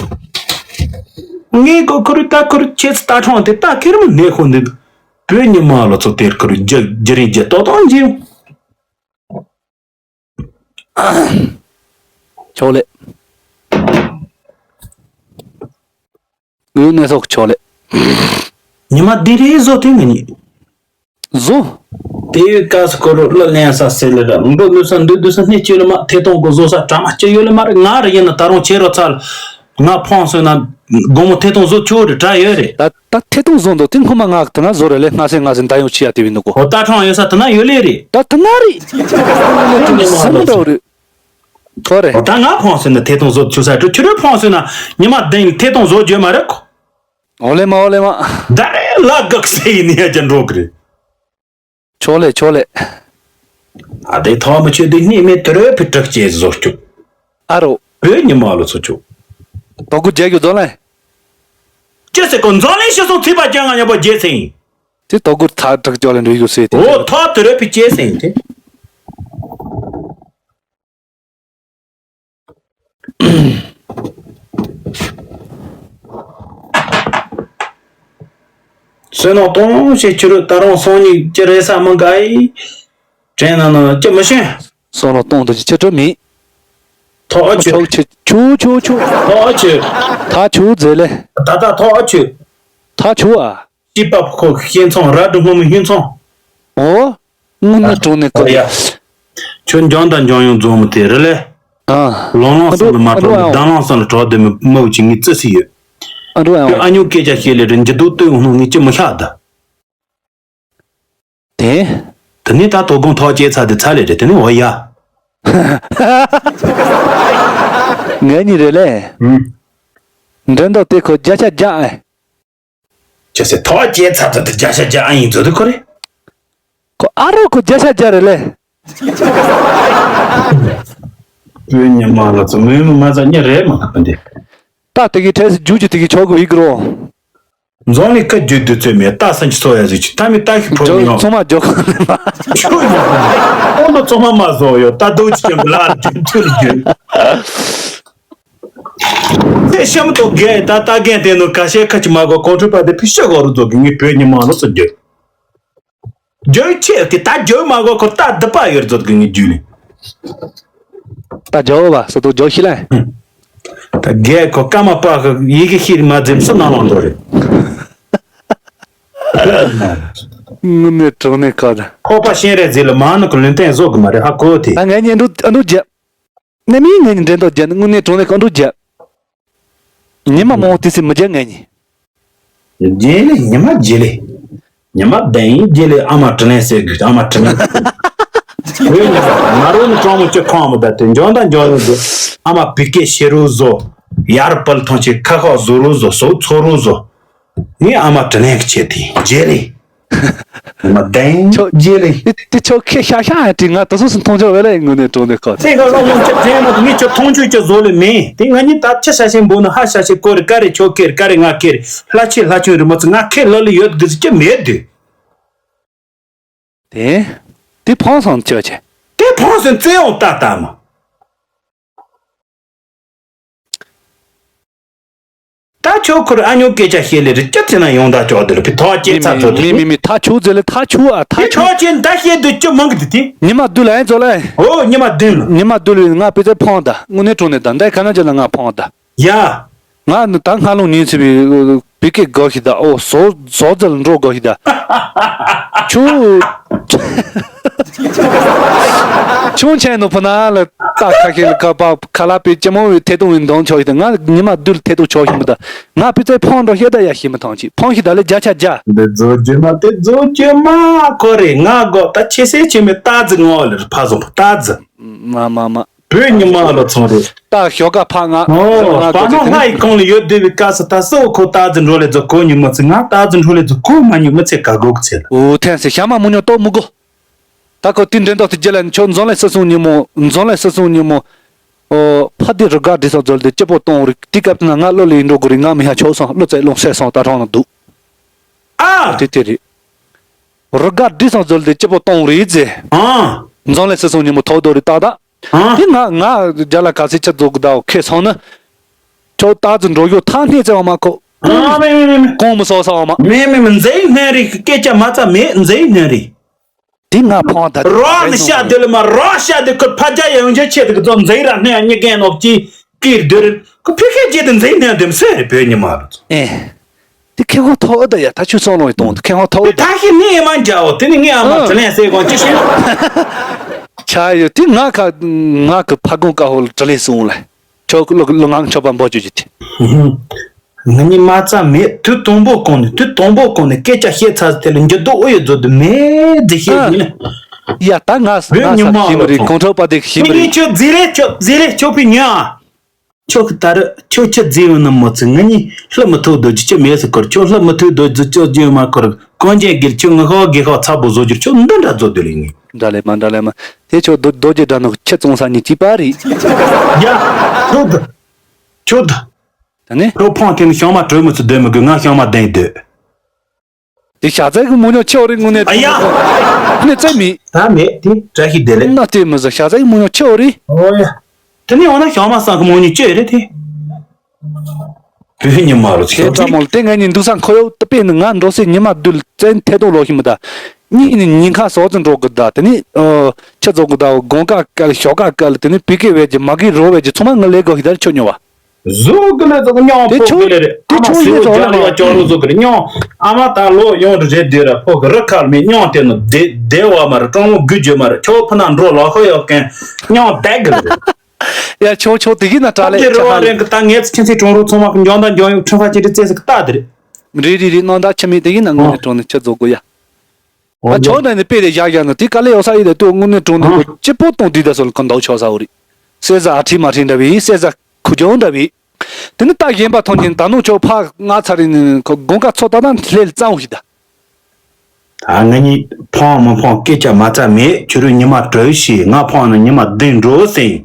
ངས་གོ་ཁུ་རུ་ད་ཁུ་རུ་ཁྱེད་ཚོ་ད་ཁྲོང་དེ་ད་ཁེ་རེ་མ་ནས་ཁོ་འདི་བོད་ཉི་མ་ལ་ཚོ་དེར་ཁུ་རུ་རྒྱ་རྒྱ་རིང་རྒྱ་ཏོག་ཏོག་འཇིག་ཆོག་ལེ། ཡུལ་གནས་སོགས་ཆོག་ལེ། ཉི་མ་འདི་རེད་བཟོ་དེ་ང་གཉིས། བཟོ། དེ་ཡུལ་སྐབས་སུ་ཁོ་རོ་གླུ་ལེན་ས་སེ་ལེ་ར་འགྲོ་ལུས་ས་འདུག་འདུག་ས་སྣེ་གཅིག་ལ་མ་ཐེ་གཏོང་གོ་བཟོ་ས་གྲ་མ་གཅིག་ཡོད་ལེ་མ་རེད། ང་རེ་ཡིན་ན་ད་རུང་ཁྱེད་རོ་ཚ་ལ་ང་ཕོང་སོན་ན་དགོང་མོ་ཐེ་གཏོང་བཟོ་ཆོག་རེད་གྲ་ཡོད་རེད། ད་ད་ཐེ་གཏོང་བཟོ་འདུག་དེ་སྔོན་མ་ང་གི་དེ་ན་བཟོ་རེད་ལེ་སྔ་སེ་སྔ་སེ་ད་ཡོང་ཆི་ཡ་དེ་བི་འདུག་གོ། ཨོ་ད་ཁྲང་ཡོད་ས་དེ་ན་ཡོད་ལེ་རེད། ད་དེ་ན་རེད། སེམས་འདྲ་བོ་རེད། ཁོ་རེད། ད་ང་ཕོང་སོན་ན་ཐེ་གཏོང་བཟོ་ཆུ་ས་ཁྲུ་ཁྱི་རོས་ཕོང་སོན་ན་ཉི་མ་བདུན་ཐེ་གཏོང་བཟོ་རྒྱུ་མ་རེད་ཁོ། ཨོ་ལེ་མ་ཨོ་ལེ་མ། ད་རེ་ལ་གག་སེ་ཡིན་ཡ་ཅན་འགྲོ་གི་རེད། ཆོག་ལེ་ཆོག་ལེ། ཨ་དེ་ཐོག་མི་ཆོད་དེ་སྣེ་མེད་དུ་རོས་ཕི་དྲག་ཅེས་བཟོ་སྐྱུག་ཨ་རོ། བོད་ཉི་མ་ལོ་ཚོ་ཆུ། དོ་གུ་རྒྱལ་རྒྱུ་རྫོང་ལེ། ཅི་སེ་ཀོ་འཛོ་ལེ་ཤི་སོང་ཚིག་པ་ཅན་ང་ཉ་པོ་རྒྱལ་སེང་། དེ་དོ་གུ་ཐག་དྲག་ཅོག་ལེ་འགྲོ་ཡོད་སེ་དེ། ཨོ་ཐོག་དུ་རོས་ཕི་ཅེས་སེང་དེ། བསོད་ནམས་གཏོང་ཞེས་ཁྱོད་རུ་ད་རུང་སང་ཉིན་ཅི་རེད་ས་མི་འགའ་ཡིས། དྲན་ན་ན་ཅི་མི་ཤེས། བསོད་ནམས་གཏོང་དུ་ཅི་ཁྱོད་མི། ཐོག་ཨ་ཆུ། ཆོག་ཆེ་ཆུ་ཆུ་ཆུ། ཐོག་ཨ་ཆུ། ཐག་ཆུ་ཛེ་ལེ། ད་ད་ཐོག་ཨ་ཆུ། ཐག་ཆུ་ཨ། སྐྱིད་པ་ཁོ་ཤེས་མཚང་ར་སྒྲུང་སྔོན་མོ་ཧིན་མཚང་། ཨོ། དངོས་གནས་དྲང་གནས་ཨོ་ཡ། ཁོ། ཁྱོད་འཇང་དང་འཇང་ཡོང་རྫོང་མི་དེ་རེད་ལེ། ཨ། ལོང་ལོང་སང་ལ་མ་གཏོགས་ཨ་འགྲོ་ཨ་འགྲོ་ཨ་འགྲོ། ལྡང་ལང་སང་ལ་གྲོགས་དེ་མི་མི་བུ་ཆི་ངི་ཙི་སི་ཡོད། ཨ་འགྲོ་ཨ་ཁྱོད་ཨ་ཉོ་སྐད་ཆ་བཤད་ལེ་རེད་འཇི་དུ་ལྟོས་འོང་ནོ་ངི་ཅི་མི་ཤ་ད། དེ། དེ་ནས་ད་དོ་དགོང་ཐོག་བཅད་ཚར་དེ་ཚར་ལེ་རེད་དེ་ནས་འོ་ཡ། ངའི་ཉིན་རེད་ལེ། ཨུམ། འགྲན་ཟླ་དེ་ཁོ་བརྒྱ་ཆ་བརྒྱ་ཨེ། ཅེས་སེ་ཐོག་བཅད་ཚར་ཚར་དུ་བརྒྱ་ཆ་བརྒྱ་ཨ་ཡིན་ཚོད་དུ་ཁོ་རེད། ཁོ་ཨ་རོ་ཁོ་བརྒྱ་ཆ་བརྒྱ་རེད་ལེ། བོད་ཉི་མ་ལ་ཚོ་མོས་མི་མ་ཚ་ཉེ་རེད་མ་ཁ་པན་དེ། ད་དེ་གི་འཕྲལ་སེ་རྒྱུགས་ཀྱི་དེ་གི་ཆོག་གི་ཡིག་རོ། འཛོམས་ལས་ཁ་རྒྱུགས་དུས་ཚོད་མེད། ད་སང་ཁྱི་ཚོ་ཡ་ཟིག་ཆུ་ཐ་མི་ད་ཤི་ཁྲོ་མི་ཡོང་། ཚང་མ་རྒྱོག་གི་ཡོད། ཆུ་ཡོང་། ཨོ་ལོ་ཚང་མ་མ་བཟོ་ཡོད། ད་དུ་ཅི་ཀྱང་ལ་རྒྱུགས་ཐུར་རྒྱུགས། དེ་ཤམ་ཏོ་རྒས་ད་ད་རྒན་དེ་ནོ་ཁ་ཤས་ཁ་ཅི་མ་གོ་གོང་ཁྲོས་པ་དེ་ཕི་ཤ་གོ་རུ་རྫོགས་གི་ངའི་བོད་ཉི་མ་ལོ་སུ་རྒྱུགས། རྒྱུགས་ཆེ་དེ་ད་རྒྱུགས་མ་གོ་ཁོ་ད་སྡུག་པ་ཡོད་རྫོགས་གི་ངའི་རྒྱུགས་ལས། ད་རྒྱུགས་བ་སོ་ཏོ་རྒྱུགས་ཤི་ལ། ད་རྒས་ཁོ་ཀ་མ་པ་གི་ཡི་གེ་ཤི་མ་འཛེམ་སུ་ནང་ལོང་འགྲོ་རེད། དངོས་གནས་དྲང་གནས་ཁ་ད། ཁོ་པ་ཤེས་རེ་ཟིག་ལ་མ་ནུ་གི་ལུན་ཏན་བཟོ་གི་མ་རེད་ཧ་གོ་དེ། ད་ངས་ཉན་འགྲོ་ཨ་འགྲོ་རྒྱབ། ནི་མིའི་ངས་ཉན་འདྲེན་དོ་རྒྱབ་ནི་དངོས་གནས་དྲང་གནས་ཁ་འགྲོ་རྒྱབ། ཉི་མ་མང་པོ་དུས་སུ་མི་རྒྱབ་ངས་ཉན། རྗེས་ལེ་ཉི་མ་རྗེས་ལེ། ཉི་མ་བདུན་རྗེས་ལེ་ཨ་མ་དྲིན་ལན་གསོས་དགོས་ཨ་མ་དྲིན་ལན། ང་རོ་ནི་གྲོང་མོ་ཅི་ཁོང་མི་ད་དེ་འཇོན་ད་འཇོན་ཡོད་དེ། ཨ་མ་བི་ཀེ་ཤེ་རུ་བཟོ། ཡར་པལ་ཐོང་ཆེ་ཁ་ཁ་བཟོ་རུ་བཟོ་སོ་ཚོ་རུ་བཟོ། ངས་ཨ་མ་དྲིན་ལན་གྱི་ཆེད་དེ་རྗེས་ལེ། ཨ་མ་བདུན་ཆོ་རྗེས་ལེ། དེ་དེ་ཆོ་ཁེ་ཤ་ཤ་ཡ་དྲི་ང་དུ་སོ་སུ་མཐོང་ཆོག་བས་ལ་ངོ་ནས་དྲང་ནས་ཁ་དེ་ག་ལོ་ངོ་ཅི་དྲན་མ་ཐུབ་ངས་ཁྱོད་མཐོང་ཆོས་ཀྱི་བཟོ་ལེ་མེད་དེ་ང་གཉིས་ད་ཆ་ཤ་ཤེན་པོ་ནི་ཧ་ཤ་ཤེ་ཀོ་རེ་ཀ་རེ་ཆོ་ཁེ་རེ་ཀ་རེ་ང་ཁེ་རེ་ལྷ་ཆེ་ལྷ་ཆུང་རི་མོ་ཚོ་ང་ཁེ་ལ་ལི་ཡོད་དགི་ཟི་ཀྱི་མེད་དུ། དེ། དེ་ཕོང་སང་ཅི་བ་ཆེ། དེ་ཕོང་སང་བཙན་འོང་ལྟ་ལྟ་མ། ད་ཆོ་ཁུར་ཨ་ཉོ་སྐད་ཆ་བཤད་ལེ་རི་སྐྱབས་ཚེ་ན་ཡོང་ད་ཅོག་དེ་ལ་ཕི་ཐོག་ཅེ་ཚ་ཚོ་དེ། མི་མི་མི་ཐ་ཆུ་ཟེ་ལེ་ཐ་ཆུ་ཨ་ཐ་ཕི་ཆུ། ཐོག་ཅེ་ད་བཤད་དུ་ཅི་མང་གི་དེ་དེ། ཉི་མ་བདུད་ལ་ཨེ་ཚོ་ལ་ཨེ། ཨོ་ཉི་མ་བདུད་ལ། ཉི་མ་བདུད་ལ་ང་པི་ཙེ་ཕོང་ད་དངོས་གནས་དྲང་གནས་ད་འདའི་ཁ་ན་ཅི་ལ་ང་ཕོང་ད། ཡ། ང་ནི་ད་སྔ་ལུང་ཉིན་ཚེ་བའི་བི་ཀེ་དགོ་ཤི་ད་ཨོ་ཟོ་ཟོ་ཙལ་འགྲོ་དགོ་ཤི་ད། ཆུ། ཆུང་ཆེན་ནོ་ཕུ་ན་ལ་ད་ཁ་ཁེ་ལ་ཁ་པ་ཁ་ལ་པའི་ཅི་མོ་བའི་ཐེ་ཏུང་བའི་འདོང་ཆོག་ཤི་ད་ང་ཉི་མ་བདུད་ཐེ་ཏུང་ཆོག་ཤི་མི་ད་ང་པི་ཙེ་ཕོང་འགྲོ་ཤི་ད་ཡ་ཤི་མི་ཐང་ཆི་ཕོང་ཤི་ད་ལ་བརྒྱ་ཆ་བརྒྱ། འདི་རྫོ་རྒྱུ་མ་དེ་རྫོ་རྒྱུ་མ་ཁོ་རེ་ང་དགོ་ད་ཆེ་སེ་ཆེ་མི་ད་ཛི་ངོ་ལ་ཕ་ཟོ་ད་ཛི། མ་མ་མ། བོད་ཉི་མ་ལ་ཚོང་རེད། ད་ཞོགས་ཀ་ཕ་ང་ཨོ་ང་པ་ནོ་ལྔ་ཡི་གོང་ལ་ཡོད་བསྡད་པའི་སྐབས་སུ་ད་སོ་ཁོ་ད་ཙི་འགྲོ་ལེ་ཛོ་གོ་ཉི་མ་ཚི་ང་ད་ཙི་འགྲོ་ལེ་ཛོ་གོ་མ་ཉི་མ་ཚེ་ག་གོ་གི་ཚེ་ལ། ཨོ་ཐན་སི་ཞག་མ་མུ་ཉོ་ཏོ་མུ་གོ། ད་ཁོ་དེ་འདྲེན་ཏོག་ཏུ་རྒྱ་ལ་ཆོ་འཛོམས་ལེ་སི་སུང་ཉི་མོ་འཛོམས་ལེ་སི་སུང་ཉི་མོ། ཨོ་ཕ་དེ་རི་ག་དྲི་སོགས་ཛོལ་དེ་སྐྱི་པོ་གཏོང་རིག་དེ་སྐབས་དེ་ན་ང་བློ་ལེ་འགྲོ་གི་རིག་ང་མི་ཧ་ཆོག་སོང་བློ་ཙེ་ལོང་སེ་སོང་ད་རང་ལ་འདུག་ཨ། དེ་དེ་རེད། རི་ག་དྲི་སོགས་ཛོལ་དེ་སྐྱི་པོ་གཏོང་རིག་ཛེ། ཨ། འཛོམས་ལེ་སི་སུང་ཉི་མོ་ཐོག་དོ་རི་ཏག་ཏག་ཨ། དེ་ང་ང་རྒྱ་ལ་ག་ཚེ་ཆ་རྫོགས་གི་ད་ཁེ་སོང་ན། ཁྱོད་ད་ཙི་འགྲོ་རྒྱུ་ཐག་སྣེ་ཙེ་བ་མ་ཁོ། ཨ་མེ་མེ་མེ་མེ། གོང་མི་སོ་ས་བ་མ། མེ་མེ་མེ་མཛེས་སྣེ་རི་སྐད་ཆ་མ་ཙ་མེད་མཛེས་སྣེ་རི། དེ་ང་ཕང་ད། རོགས་ནི་ཤ་དེ་ལ་མ་རོགས་ཤ་དེ་ཁོ་ཕ་རྒྱ་ཡང་རྒྱ་ཆེ་དེ་གི་ཙོ་མཛེས་ར་སྣེ་གཉིས་ཀའི་ནོག་ཅི་ཀིར་དུ་རི་ཁོ་ཕི་ཁེ་རྒྱ་དེ་མཛེས་སྣེ་དེ་མ་སོས་རི་བོད་ཉི་མ་རུ་ཙོ། ཨེ། དེ་ཁེ་ཧོ་ཐོ་ཨོ་ད་ཡ་ད་ཆུ་སོང་ལོང་ཡི་གཏོང་དུ་ཁེ་ཧོ་ཐོ་ཨོ་ད། ད་ཤི་ནི་ཨེ་མ་འཇའ་འོ་དེ་ནི་ངས་ཨ་མ་ཨ། དྲི་ལན་ཟེར་གོང་ཅི་ཤི། ཆ་ཡོད་དེ་ང་ཁ་ང་གི་ཕ་གོང་ཀ་ཧོ་ལ་དྲི་ལན་སོང་ལ། ཁྱོད་ལོ་ལོ་ངང་ཆོག་པ་འབོ་བཅུ་ཅི་དེ། ང་ནི་མ་རྩ་མེད་དུས་དང་པོ་གོང་ནས་དུས་དང་པོ་གོང་ནས་སྐད་ཆ་བཤད་ཚར་དེ་ལ་འགྱུར་ལྡོག་ཨོ་ཡོད་རྫོགས་དུ་མེད་ཟེར་ཤེས་ཨ། ཡིན། ཡ་ད་ང་བོད་ང་ཉི་མ་ས་ཤི་མི་ལ་རེད་ཚོང་གོང་ཁྲོ་པ་དེ་ཤི་མི་མི་རེད། ངས་ཁྱོད་རྫི་རེད་ཁྱོད་རྫི་རེད་ཁྱོད་ཕི་ཉོ་ཨ། ཁྱོད་ཀྱི་ད་རེས་ཁྱོད་ཁྱི་རྫི་ཡོད་ན་མོ་ཚོས་ང་གཉིས་ལྷ་མི་ཐུག་རྡོ་རྗེ་ཁྱི་མེད་ཟེར་གོ་ར་ཁྱོད་ལྷ་མི་ཐུག་རྡོ་རྗེ་ཁྱོད་རྒྱུན་མ་གོ་ར་གོན་ཆེན་སྒེར་ཁྱོད་ངི་ཧོ་དགེ་ཧོ་ཚ་པོ་བཟོ་རྒྱུར་ཁྱོད་འདི་འདྲ་བཟོ་སྡོད་ལེ་ངས། འདྲ་ལེ་མ་འདྲ་ལེ་མ་དེ་ཁྱོད་རྡོ་རྡོ་རྗེ་འདྲ་ནོ་ཁྱི་བཙོང་ས་ཉིད་ཅིག་པ་རེད། ཡ། ཁྱོད་ད། ཁྱོད་ད། ད་ནི། ཁྱོད་ཕོང་ཐེངས་ཤང་མ་གྲོས་མི་ཚུ་སྡོད་མི་དགོས་ང་ཤང་མ་བདེན་སྡོད། དེ་ཞག་ཚའི་གི་མོ་ཉོ་ཆེ་བ་རེད་དངོས་གནས་ཨ་ཡ། དངོས་གནས་རྩ་མེད། ད་མེད་དེ་བཀྲ་ཤིས་བདེ་ལེགས། ན་དེ་མི་ཟ་ཞག་ཚའི་གི་མོ་ཉོ་ཆེ་བ་རེད། ཨོ་ཡ། དེ་ནས་འོ་ན་ཞང་མ་སང་གི་མོ་ཉོ་ཆེ་རེད་དེ། བོད་ཉི་མ་རུ་ཆེ་དེ་ཙམ་མོ་དེ་ངས་ནི་འདུག་ས་ཁོ་ཡོད་དེ་དཔེ་ནི་ང་འགྲོ་སའི་ཉི་མ་བདུད་བཙན་ཐད་གཏོང་ལོག་ཤི་མི་ད། གཉིས་ནི་ཉིན་ཁ་སོག་ཙི་འགྲོ་གི་ད་དེ་ནི་ཨོ་ཁྱི་ཚོ་གི་ད་དགོང་ཀ་སྐལ་ཞོགས་ཀ་སྐལ་དེ་ནི་བི་ཀེ་བས་ཀྱི་མ་གི་རོ་བས་ཀྱི་ཚང་མ་ངི་ལས་དགོས་ཤི་ད་ཆོ་ཉོ་བ། བཟོ་གི་ལས་ཚོགས་མྱོང་དེ་ཕོག་ཆུ་གི་ལས་རེད། དེ་ཨ་མ་ཆུ་སེའུ་ཡིན་ཚོགས་རྒྱག་ལས་ལ་ལ་ཅོག་རོ་བཟོ་གི་རེད་མྱོང་། ཨ་མ་ད་ལོ་ཡོང་རེ་རེད་དུས་ར་ཕོག་གི་རི་ཁར་མི་མྱོང་དེ་ནི་བདེ་བདེ་བ་མ་རེད། གྲོང་མོ་དགུ་བརྗོད་མ་རེད། ཁྱོད་ཕུ་ན་འགྲོ་ལོག་ཧོ་ཡོད་མཁན་མྱོང་བསྡད་གི་རེད། ཡ་ཆོག་ཆོག་དེ་གི་ན་དྲ་ལས་དེ་ཆ་རེ་བ་ཧ་རེད་གི་ད་ངས་ཚེ་ཁྱིམ་མཚེས་གྲོང་རོགས་ཚང་མ་གི་འཇོན་ད་འཇོན་ཡོད་ཁྲིམས་ཁ་ཅི་རེད་བཙས་སི་གི་ད་དེ་རེད། རེད་རེད་རེད་གནང་ད་ཆི་མེད་དེ་གི་ན་དངོས་གནས་གྲོང་ནས་ཆི་རྫོགས་དགོས་ཡ། ཨ་ཆོག་ན་ནི་དཔེ་དེ་བཞག་བཞག་ན་དེ་དཀའ་ལས་ཡོད་ས་ཡིན་ད་དུ་དངོས་གནས་གྲོང་ནས་ཨ་སྐྱིད་པོ་གཏོང་དུས་ད་སོ་ལ་གོ་འདའུ་ཆོག་ས་འོ་རེད། སེ་ཟ་ཨ་ཁྲི་མ་ཁྲི་འདྲ་བའི་སེ་ཟ་ཁུ་ཅོང་འདྲ་བའི། དེ་ནི་ད་གཞན་པ་མཐོང་ཉིན་ད་ནུ་ཆོག་ཕ་ང་ཚ་རིང་ནི་ཁོ་དགོང་ཀ་ཚོ་ད་ན་ལྷེ་ལ་གཙང་བོ་ཞིག་ད། ད་ང་གཉིས་ཕོང་མི་ཕོང་སྐད་ཆ་མ་རྩ་མེད་ཁྱོད་རུ་ཉི་མ་གྲོས་ཤིག་ང་ཕོང་ན་ཉི་མ་བདུན་འགྲོ་ཟིན།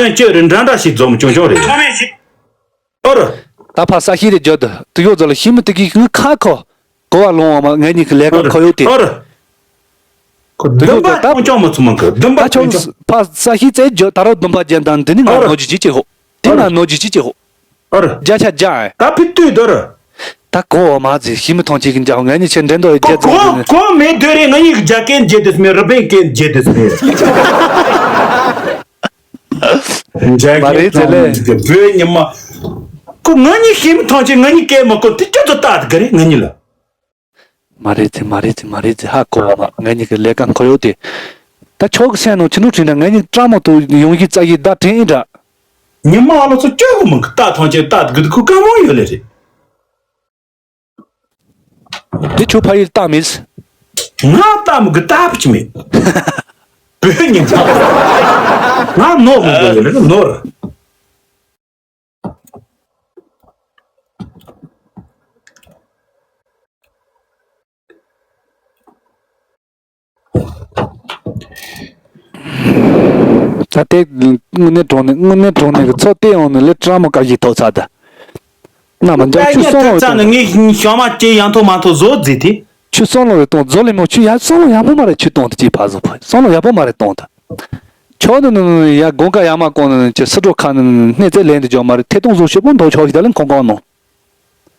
དོན་སྤྱོད་རེད། འདྲ་འདྲ་ཞིག་འཛོམས་ཆུང་ཆུང་རེད། ཨོ་ར། ད་ཕ་ས་ཤི་རེ་བརྗོད་དུ་དུ་ཡོད་ཟོ་ལ་ཤི་མི་དུ་གི་ངི་ཁ་ཁོ་གོ་བ་ལོང་བ་མ་ངའི་ཉིད་ཀྱི་ལས་ཀ་ཁོ་ཡོད་དེ། ཨོ་ར། ཁོ་དུ་ཡོད་ཟོ་ད་ཆུང་ཆུང་མ་ཚུ་མང་གི་འདུན་པ་ད་ཆུང་ཆུང་། ཕ་ས་ཤི་ཙེ་བརྗོད་ད་རོ་འདུན་པ་ཅན་དང་དེ་ནི་ང་ཨོ་ར། ནོ་ཇི་ཅི་ཅི་ཧོ། དེ་ཨོ་ང་ར། ནོ་ཇི་ཅི་ཅི་ཧོ། ཨོ་ར། བརྒྱ་ཆ་བརྒྱ་ཨེ། ད་ཕི་ཏུས་དོ་ར། ད་གོ་བ་མ་ཟི་ཤི་མི་ཐོང་ཅིག་གི་འཇའ་ངའི་ཉིད་ཆེ་འདྲེན་དོ་ཨེ་བརྒྱ་ཙམ་གོ་གོ་མེད་དོ་རེ། ང་ཡིག་རྒྱ་སྐད་བརྗེད་དུས་མེད། རི་པིན་སྐད་བརྗེད་དུས་མེད། མ་རེད་ཟེར་ལེ། བོད་ཉི་མ། ཁོ་ང་གཉིས་ཤེས་མི་ཐང་ཆེ། ང་གཉིས་སྐད་མ་གོ་དེ་སྐྱོ་ཚོ་ལྟ་དགའ་རེད་ང་གཉིས་ལ། མ་རེད་ཟེར་མ་རེད་ཟེར་མ་རེད་ཟེར་ཧ་གོ་བ་མ་ང་གཉིས་ཀྱི་ལས་ཀ་འཁོར་ཡོད་དེ། ད་ཆོག་གི་སེམས་ནང་ཆི་ནུ་དྲན་འདྲ་ང་གཉིས་ཀྲ་མོ་དུ་ཡོང་གི་རྩ་གི་ད་དྲན་ཨིན་འདྲ། ཉི་མ་ཨ་ལོ་ཚོ་སྐྱོ་གི་མང་གི་ལྟ་ཐང་ཆེ་ལྟ་དགའ་དུ་ཁུ་ཀ་མོ་ཡོད་ལེ་རེད། དེ་ཆུ་ཕ་ཡིར་བཏགས་མེད། ང་བཏགས་མི་དགོས་བཏགས་པ་ཅི་མེད། བོད་ཉིན་ཚགས། ང་ནོར་མི་དགོས་ལེ་ནོར། ད་ལྟའི་དངོས་གནས་དྲང་གནས་དངོས་གནས་དྲང་གནས་ཀྱི་ཚོགས་བལྟས་ཡོང་ནས་ལས་ཀྲ་མོ་དཀར་གཞས་ཐོག་ཚར་ད། རྣམ་པ་འཇོག་ཆུ་སོང་རོགས་ད་ནི་ངས་ཞོ་མ་ཅེ་ཡང་ཐོག་མ་ཐོག་བཟོ་རྫི་དེ། ཆུ་སོང་རོགས་རེ་གཏོང་བཟོ་ལེ་མོ་ཆུ་ཡ་སོང་རོགས་ཡག་པོ་མ་རེད་ཆུ་གཏོང་དེ་ཅེས་ཕ་བཟོ་ཕ་སོང་རོགས་ཡག་པོ་མ་རེད་གཏོང་ད། ཆོག་ནི་ནི་ནི་ཡ་དགོང་ཀ་ཡ་མ་གོང་ནི་ནི་ཅེ་སི་འགྲོ་ཁ་ནི་ནི་སྣེ་རྩེ་ལེན་དེ་འཇོག་མ་རེད་ཐེ་གཏོང་བཟོ་ཤོད་པོ་འདོག་ཆོག་ཤི་ད་ལེ་ཁོང་ཁོང་ནོ།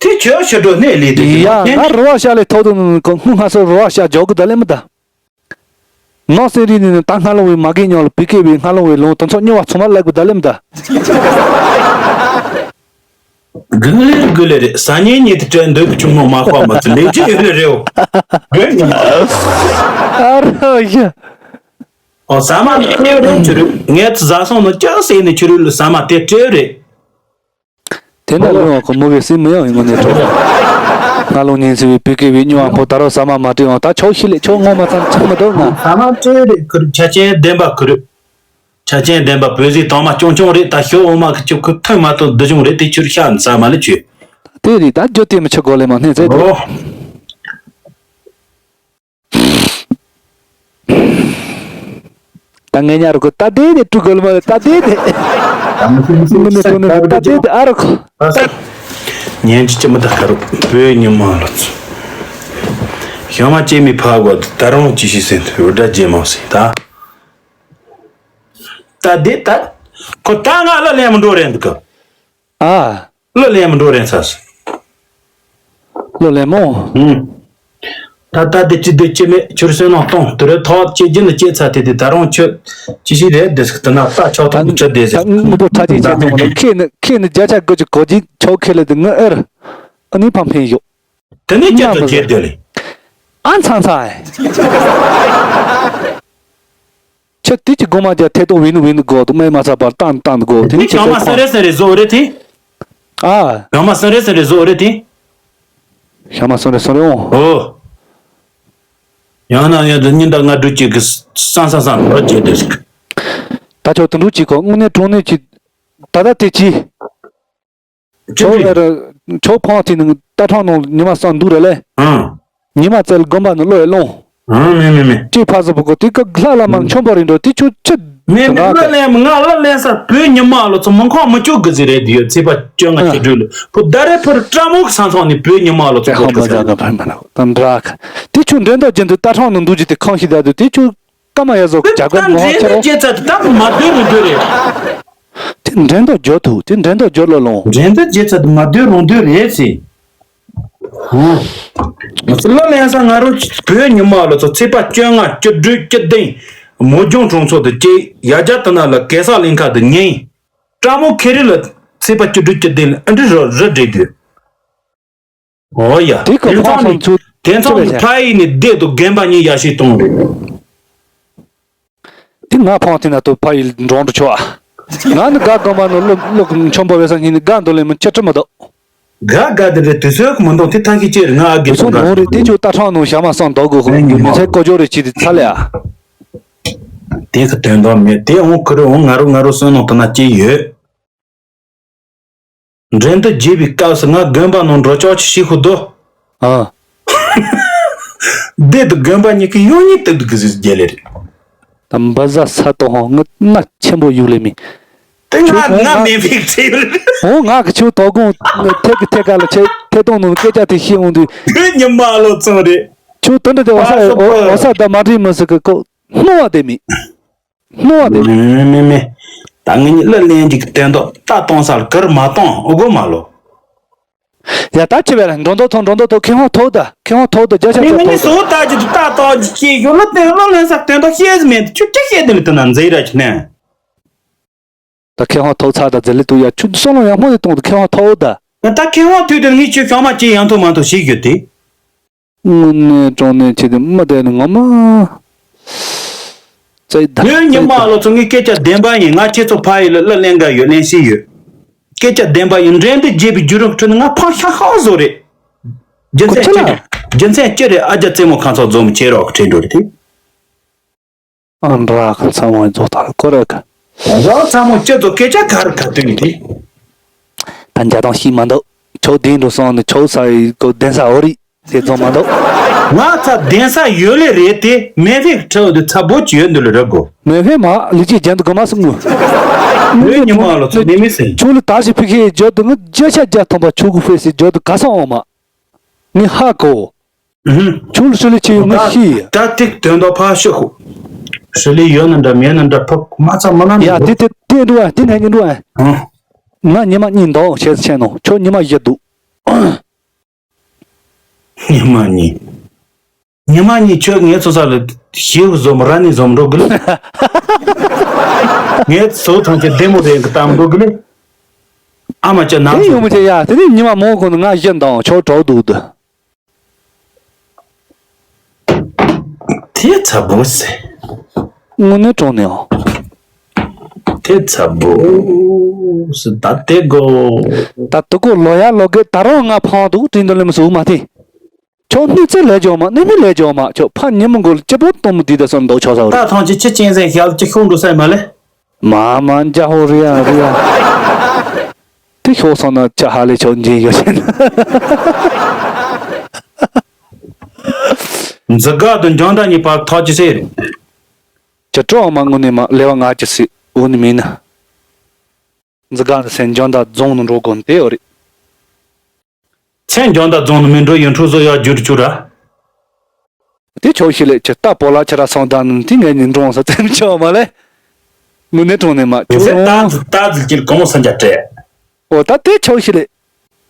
དེ་ཆོས་ཤི་འགྲོ་སྣེ་ལེ་དེ་ཡ་ང་རོ་བ་ཤ་ལེ་ཐོག་ཏུ་ནི་ནི་ཁོ་སྔོན་སྔ་སོ་རོ་བ་ཤ་འཇོག་གི་ད་ལེ་མི་ད། ནོར་སེ་རི་ནི་ནི་ད་སྔ་ལོང་བའི་མ་གི་ཉོ་ལ་བི་ཀེ་བི་སྔ་ལོང་བའི་ལོང་དུ་ཚོགས་སྨྱོ་བ་ཚོ་མ་ལེགས་པོ་ད་ལེམ་ད། གུ་ལེ་རེ་གུ་ལེ་རེ་ཟ་ཉེ་ཉེ་དེ་དྲན་འདོད་ཀྱི་ཆུང་མ་མ་ཁོ་མ་ཚུ་ལེ་ཅི་ཡོད་ལེ་རེའོ། གུ་ཉི་མ། ཨ་རོ་ཡ། ཨོ་ཟ་མ་ནི་ཁེ་རེ་ཆུ་རུ་ངས་ཚུ་ཟ་སོང་ནོ་ཅག་སེ་ནི་ཆུ་རུ་ལུ་ཟ་མ་དེ་སྤྲེའུ་རེད། དེ་འདྲ་ལོས་འོང་ཁོ་མོ་གི་སེམས་མི་ཡོང་ཡིན་ངོ་ནས་གྲོགས། སྔ་ལོ་ཉིན་ཟེར་བའི་བོད་སྐད་བའི་སྨྱོ་བ་ཕོ་ད་རོ་ཟ་མ་མ་སྤྲད་འོང་ད་ཆོག་ཤི་ལེ་ཆོག་ངོ་མ་ཚང་ཆག་མི་འདུག་ང་། ཟ་མ་སྤྲེའུ་རེད་ཁུ་རུ་ཆ་ཆེན་བདེན་པ་ཁུ་རུ། ཆ་ཆེན་བདེན་པ་བོད་ཟིག་དང་མ་ཅུང་ཅུང་རེད་ད་ཤོ་འོ་མ་གི་ཆུ་ཁུ་ཐོན་མ་ཐོན་འདི་བྱུང་རེད་དེ་ཆུར་ཤ་ཟ་མ་ལེ་ཆུ། དེ་རེད་ད་རྒྱུ་དེ་མི་ཆུ་གོ་ལེ་མ་སྣེ་ཚེ་དེ། ཨོ། ད་ངས་ཉར་གོ་ད་དེ་དེ་ཀྲུ་གོལ་མ་ད་དེ་དེ། ད་མི་ཤེས་མི་ཤེས་མི་ནི་ཀྲུ་ནི་ད་དེ་དེ་ཨ་རོ་ཁོ། ཉན་ཅི་ཅི་མི་ད་ཁ་རུ་བོད་ཉི་མ་ལ་ཚུ། ཞག་མ་སྐྱེས་མི་ཕ་གོ་ད་རང་ཅི་ཤི་ཟེར་འོ་ད་རྗེས་མ་ཟེར་ད། ད་དེ་ད། ཁོ་ད་ང་ལ་ལན་མི་འགྲོ་རེད་འདུག་ག་ཨ། ལོ་ལེན་མི་འགྲོ་རན་ཚ། ལོ་ལེན་མོ། ཧུམ། ད་ལྟ་དེ་ཅི་དེ་ཅི་མེད་ཆུར་སོན་ནང་གཏོང་དུ་རེ་ཐོག་ཅི་རྒྱུ་ནི་ཅི་ཚ་དེ་དེ་ད་རུང་ཆུ་ཅི་ཞིག་རེད་དེ་ཟིག་དེ་ན་ལྟ་ཆོག་ཐོག་ཏུ་ཆུ་དེ་ཟིག་དངོས་པོ་ཁྲ་ཅིག་ཅན་དུ་མ་ནི་ཁེ་ནི་ཁེ་ནི་བརྒྱ་ཆ་དགུ་ཅིག་གོ་ཅིག་ཆོག་ཁེ་ལེ་དེ་ངི་ཨེར་ཨ་ནི་ཕམ་ཕན་ཡོད། དེ་ནི་ཅི་ཏུ་རྒྱལ་དེ་ལེ། ཨ་ཚང་ཚང་ཨེ། ཁྱེད་དེ་གི་སྒོ་མ་རྒྱ་ཐད་གཏོང་བིན་བིན་དགོ་དུ་མེ་མ་ཚ་བར་བཏང་བཏང་དགོ་དེ་ནི་ཁྱེད་ཚོ་ཁང་མ་སེ་རེ་སེ་རེ་བཟོ་རེ་དེ། ཨ། ཁང་མ་སེ་རེ་སེ་རེ་བཟོ་རེ་དེ། ཁང་མ་སེ་རེ་སེ་རེ་འོང་། ཨོ། ཡང་ན་ཡང་དུ་ཉིན་ད་ང་འགྲུལ་གཅིག་གི་སང་སང་སང་རོ་བརྗེད་དེ་ཞིག་ད་ཆོག་དུ་འགྲུལ་གཅིག་གོ་དངོས་གནས་དྲང་གནས་ཀྱི་ད་ལྟ་དེ་ཅི། ཅི་ཆོག་ཨེ་ར། ཆོག་ཕང་ཐི་ནང་ད་ཕྲང་ནང་ཉི་མ་སང་འདུག་རེ་ལེ། ཨང་། ཉི་མ་བཙལ་དགོན་པ་ནང་བློ་ཡི་ལོང་། ཨང་མེ་མེ་མེ། ཅི་ཕ་ས་པོ་གོ་དེ་ཀ་ལྷ་ལ་མ་མཆོན་པོ་རིན་འགྲོ་དེ་ཆུ་ཆི། མེ་མེ་བློ་ལེན་ང་ལ་ལེན་ས་བོད་ཉི་མ་ལོ་ཚོ་མང་ཁོག་མི་བཅུག་གི་ཟེར་རེད་དེ་ཡོད་ཚེ་པ་བཅོ་ལྔ་ཨ་ཆུ་སྦྲུལ་ལ་བུ་ད་རེ་ཕུར་ཀྲ་མོ་གི་ས་མཚམས་ནས་བོད་ཉི་མ་ལོ་ཚོ་ཨེ་ཧོ་གོ་མ་ཟ་གི་ཕར་མ་ན་ད་འདྲ་ཁ་དེ་ཆུ་འདྲེན་དང་རྒྱུན་དུ་ད་ཕྲང་ནང་འདུག་ཅི་དེ་ཁང་ཞིག་ད་དུ་དེ་ཆུ། ཀ་མ་ཡ་ཟོ་ཇ་ག་ད་མོ་འདྲེན་ཁྱེར་དུ་རོ། བྱེད་ཚད་དུ་ད་མ་སྡོད་རུང་སྡོད་རེད། དེ་འདྲེན་དུ་འགྱོ་ཐུབ་དེ་འདྲེན་དུ་འགྱོ་ལོ་ལོང་། འདྲེན་དུ་བྱེད་ཚད་དུ་མ་སྡོད་རུང་སྡོད་རེད་ཟེར། ཧུ། ང་ཚོ་ལོ་ལེན་ས་ང་རང་བོད་ཉི་མ་ལོ་ཚོ་ཚེས་པ་བཅོ་ལྔ་བཅུ་དྲུག་བཅུ་བདུན་མོ་ལྗོངས་གྲོང་ཚོ་དུ་སྐྱེས་ཡ་རྒྱ་དུ་ན་ལ་གེ་སར་གླིང་ཁ་དུ་ཉིན། ཀྲ་མོ་ཁེ་རི་ལ་ཚེས་པ་བཅུ་དྲུག་བཅུ་བདུན་ལ་ཨ་འདྲི་རོ་རི་བྲིས་དུས། ཨོ་ཡ། དེ་གི་དེང་སང་ཕོང་ནི་སོང་ཚུལ་དེང་སང་ནི་ཅི་བས་ཕ་ཡི་ནི་སྡེ་དུ་རྒན་པ་གཉིས་ཡ་ཤི་གཏོང་རེད། དེ་ང་ཕོང་དེ་ན་དུ་ཕ་ཡི་འགྲོ་འགྲོ་ཆོག་ཨ། ང་ནི་དགའ་དགོ་མ་ནི་ལུག་ལུག་ཆོམ་པོ་བས་སང་ཉིན་ནི་དགའ་འདུག་ལེ་མི་ཆེ་ཁྲི་མ་འདུག་དགའ་དགའ་དེ་རེད། དུས་ཚོད་མི་འདུག་དེ་ཐང་གི་ཅེར་ང་ཨ་དགེ་སོ་སོང་ག་ནོར་རེད། དེ་ཆུ་རྟ་ཁྲང་ནང་ཞྭ་མ་སང་འདུག་དགོས་ཁོ་ནི་མི་ཚེ་ཀོ་ཅོ་རེ་ཅི་དེ་ཚ་ལེ་ཨ། དེ་གི་དོན་དག་མེད་དེ་འོང་ཁུ་རེ་འོང་ང་རུ་ང་རུ་སོན་ནང་དུ་ན་ཅི་ཡོད། འགྲན་བསྡུར་བརྗེས་པའི་སྐབས་སུ་ང་དགོན་པ་ནང་འགྲོ་ཆོག་ཅི་ཤི་ཧུ་དོ། ཨ། སྡེ་དུ་དགོན་པ་གཉིས་ཀྱི་ཡོང་ཉིད་དུ་དུ་གི་ཟིག་རྒྱལ་ལེ་རེད། ད་འབའ་ཟ་ས་ཏོ་ཧོ་ངི་སྣ་ཆེན་པོ་ཡུག་ལེ་མི། དེ་ང་ཁྱོད་ང་ང་མེད་པའི་ཁྲིད་ཡོད་རེད། འོ་ང་གི་ཁྱོད་དོ་དགོང་ཐད་ཀི་ཐད་ཀ་ལ་ཆེ་ཐད་གཏོང་ནང་སྐད་ཆ་དེ་ཤེས་འོང་དུས། དེ་ཉི་མ་ལོ་ཚང་རེད། ཁྱོད་དོན་དུ་དེ་འོ་ས་ཨ་སོ་པོ། འོ་ས་ད་མ་འདྲི་མི་སི་གི་ཀོ་སྣོ་བ་དེ་མི། སྣོ་བ་དེ་མི། མེ་མེ་མེ། ད་ངི་གླུ་ལེན་གྱི་དོན་དག་ད་གཏོང་ས་ལ་གར་མ་གཏོང་འོ་གོ་མ་ལོ། ཡ་ད་ཆེ་བས་ལ་འགྲོ་འདོད་ཐོག་འགྲོ་འདོད་ཐོག་ཁེ་ཧོ་ཐོག་ད་ཁེ་ཧོ་ཐོག་ད་རྒྱ་ཆ་མི་ཆ་ངི་ཐོག་ད། སོ་ད་ཅི་ད་ད་ཅི་ཡོ་ལོ་དེ་ལོ་ལེན་ས་དོན་དག་ཤེས་མེད་ཁྱོད་ཅི་ཤེས་དེ་ལ་དེ་ན་མཛེས་ར་ཆི་ནས། ད་ཁེ་ཧོ་ཐོག་ཚ་ད་ཛེ་ལི་ཏུ་ཡ་ཆུ་སོ་ལོ་ཡ་མོ་དེ་གཏོང་ད་ཁེ་ཧོ་ཐོག་ད། ད་ཁེ་ཧོ་ཐོག་དེ་ངི་ཆུ་ཤོ་མ་ཅི་ཡང་ཐོག་མ་ཐོག་ཤེས་རྒྱུ་དེ། དངོས་གནས་དྲང་གནས་ཆེ་དེ་མི་དེ་ནི་ངོ་མ། ཙེ་ད་ཡོད་ཉི་མ་ལོ་ཚོ་ངའི་སྐད་ཆ་བདེན་པ་ཡིན། ང་ཁྱེད་ཚོ་ཕ་ཡི་ལ་གླུ་ལེན་ག་ཡོད་ལེན་ཤེས་ཡོད། སྐད་ཆ་བདེན་པ་ཡིན། འགྲན་བསྡུར་བརྗེས་པའི་བརྒྱུད་རིམ་ཁྲོད་ནས་ང་ཕ་ཤ་ཧ་བཟོ་རེད། རྒྱུ་མཚན་ཅི་རེད། རྒྱུ་མཚན་ཅི་རེད། ཨ་ཅག་རྩེད་མོ་ཁང་ཚོགས་འཛོམས་ཆེ་རོགས་ཁྲིད་འགྲོ་རེད་དེ། ཨ་འདྲ་གི་ཚང་མ་རྫོགས་ཐག་ཁོ་ར་གི། རོགས་ཚང་མ་ཁྱེད་ཚོ་སྐད་ཆ་ག་རེ་ག་དུས་ནས་དེ། ད་འཇའ་དང་ཤིང་མ་འདུག་ཁྱོད་བདེན་འགྲོ་སོང་ནས་ཁྱོད་ས་ཡི་གོ་བདེན་ས་འོ་རི་དེ་ཚོ་མ་འདུག་ང་ཚ་བདེན་ས་ཡོད་ལེ་རེད་དེ་མེ་ཕེ་ཁྲའོ་དེ་ཚ་བོ་ཅི་ཡོད་འདི་ལ་རག་གོ། མེ་ཕེ་མ་ལི་ཅི་རྒྱན་དུ་གོ་མ་སུ་ངུ། ལོས་ཉི་མ་ལོ་ཚ་མེ་མེ་སེ། ཁྱོད་ལ་ད་ཞིག་ཕི་ཁེ་རྒྱོ་དུ་ངུ་རྒྱ་ཤ་རྒྱ་ཐོང་པ་ཁྱོད་གུ་ཕེ་སི་རྒྱོ་དུ་ག་ས་འོ་མ། ངི་ཧ་གོ། ཁྱོད་ཧྲི་ལི་ཆེ་ཡོད་ངི་ཤི་ཡ། ད་ཏིག་དོན་དག་ཕ་ཤོད་ཤོག་ཧྲི་ལི་ཡོད་ན་འདྲ་མེད་ན་འདྲ་ཕོག་མ་ཚ་མ་ན་ཡ་འདི་དེ་དེ་འགྲོ་ཨ་དེ་ནས་ཉིན་འགྲོ་ཨ། ང་ཉི་མ་གཉིས་འདུག་བྱས་ཆེ་ནོ་ཁྱོད་ཉི་མ་བཞི་འདུག་ཉི་མ་གཉིས། ཉི་མ་གཉིས་ཁྱོད་ངའི་ཚོ་ས་ལ་ཞིའུ་བཟོ་མ་ར་ནི་བཟོ་མ་འགྲོ་གི་ལེ། ངའི་ཚོ་ཐང་ཆེ་བདེ་མོ་རེད་གི་ཏམ་འགྲོ་གི་ལེ། ཨ་མ་ཅག་ནང་དེ་ཡོང་མི་བྱེད་ཡ་དེ་ནི་ཉི་མ་མོ་གོ་ནི་ང་བཞི་འདུག་ཁྱོད་གྲོགས་འདུག་དུ། དེ་ཚ་བོ་ཟེ། དངོས་གནས་དྲང་གནས་ཨོ། དེ་ཚ་བོ་ཟེ་ད་དེ་གོ། ད་དུ་གོ་ལོ་ཡ་ལོ་གེ་ད་རང་ང་ཕང་འདུག་དྲིན་དུ་ལེམ་སུ་མ་དེ། ཁྱོད་སྣུད་རྩེ་ལས་འཇོག་མ་སྣུད་མི་ལས་འཇོག་མ་ཁྱོད་ཕ་ཉི་མ་མགོ་ལ་སྐྱི་པོ་གཏོང་མི་དེ་ད་སོ་འདུག་ཆོག་ས་རེད། ད་ཐང་ཆེ་ཆེ་ཅན་ཟེ་ཤལ་ཅི་ཤོང་འགྲོ་ས་མ་ལེ། མ་མ་འཇའ་ཧོ་རི་ཡ་རི་ཡ། དེ་ཤོག་སོང་ན་ཅ་ཧ་ལེ་ཆོག་འཇིན་ཡོད་ཤེ་ན། འཛི་ག་དང་འཇང་ད་གཉིས་བར་ཐག་ཅི་སེ་རེད། ཅི་སྤྲོ་བ་མ་དངོས་གནས་མ་ལེ་བ་ང་ཅི་སི་འུ་ནི་མིན་ན། འཛི་ག་ནི་སེ་འཇང་ད་རྫོང་ནང་འགྲོ་དགོས་དེ་ཡོད་རེད། མཚན་འཇོན་དང་རྫོང་ནི་མི་འགྲོ་ཡོན་ཁྲུ་བཟོ་ཡག་རྒྱུ་རུ་ཆུ་ར། དེ་ཆོག་ཤི་ལེ་ཁྱི་རྟ་པོ་ལ་ཁྱི་ར་སོང་ད་ནི་དེ་ངས་ཉིན་གྲོང་ས་ཙེམ་ཆོག་མ་ལེ། ངུ་ནེ་གྲོང་ནས་མ་ཆུ་ཟེ་རོང་། རྟ་རྟ་ཟིལ་གྱིལ་གོང་སང་རྒྱ་སྤྲད། ཨོ་ད་དེ་ཆོག་ཤི་ལེ།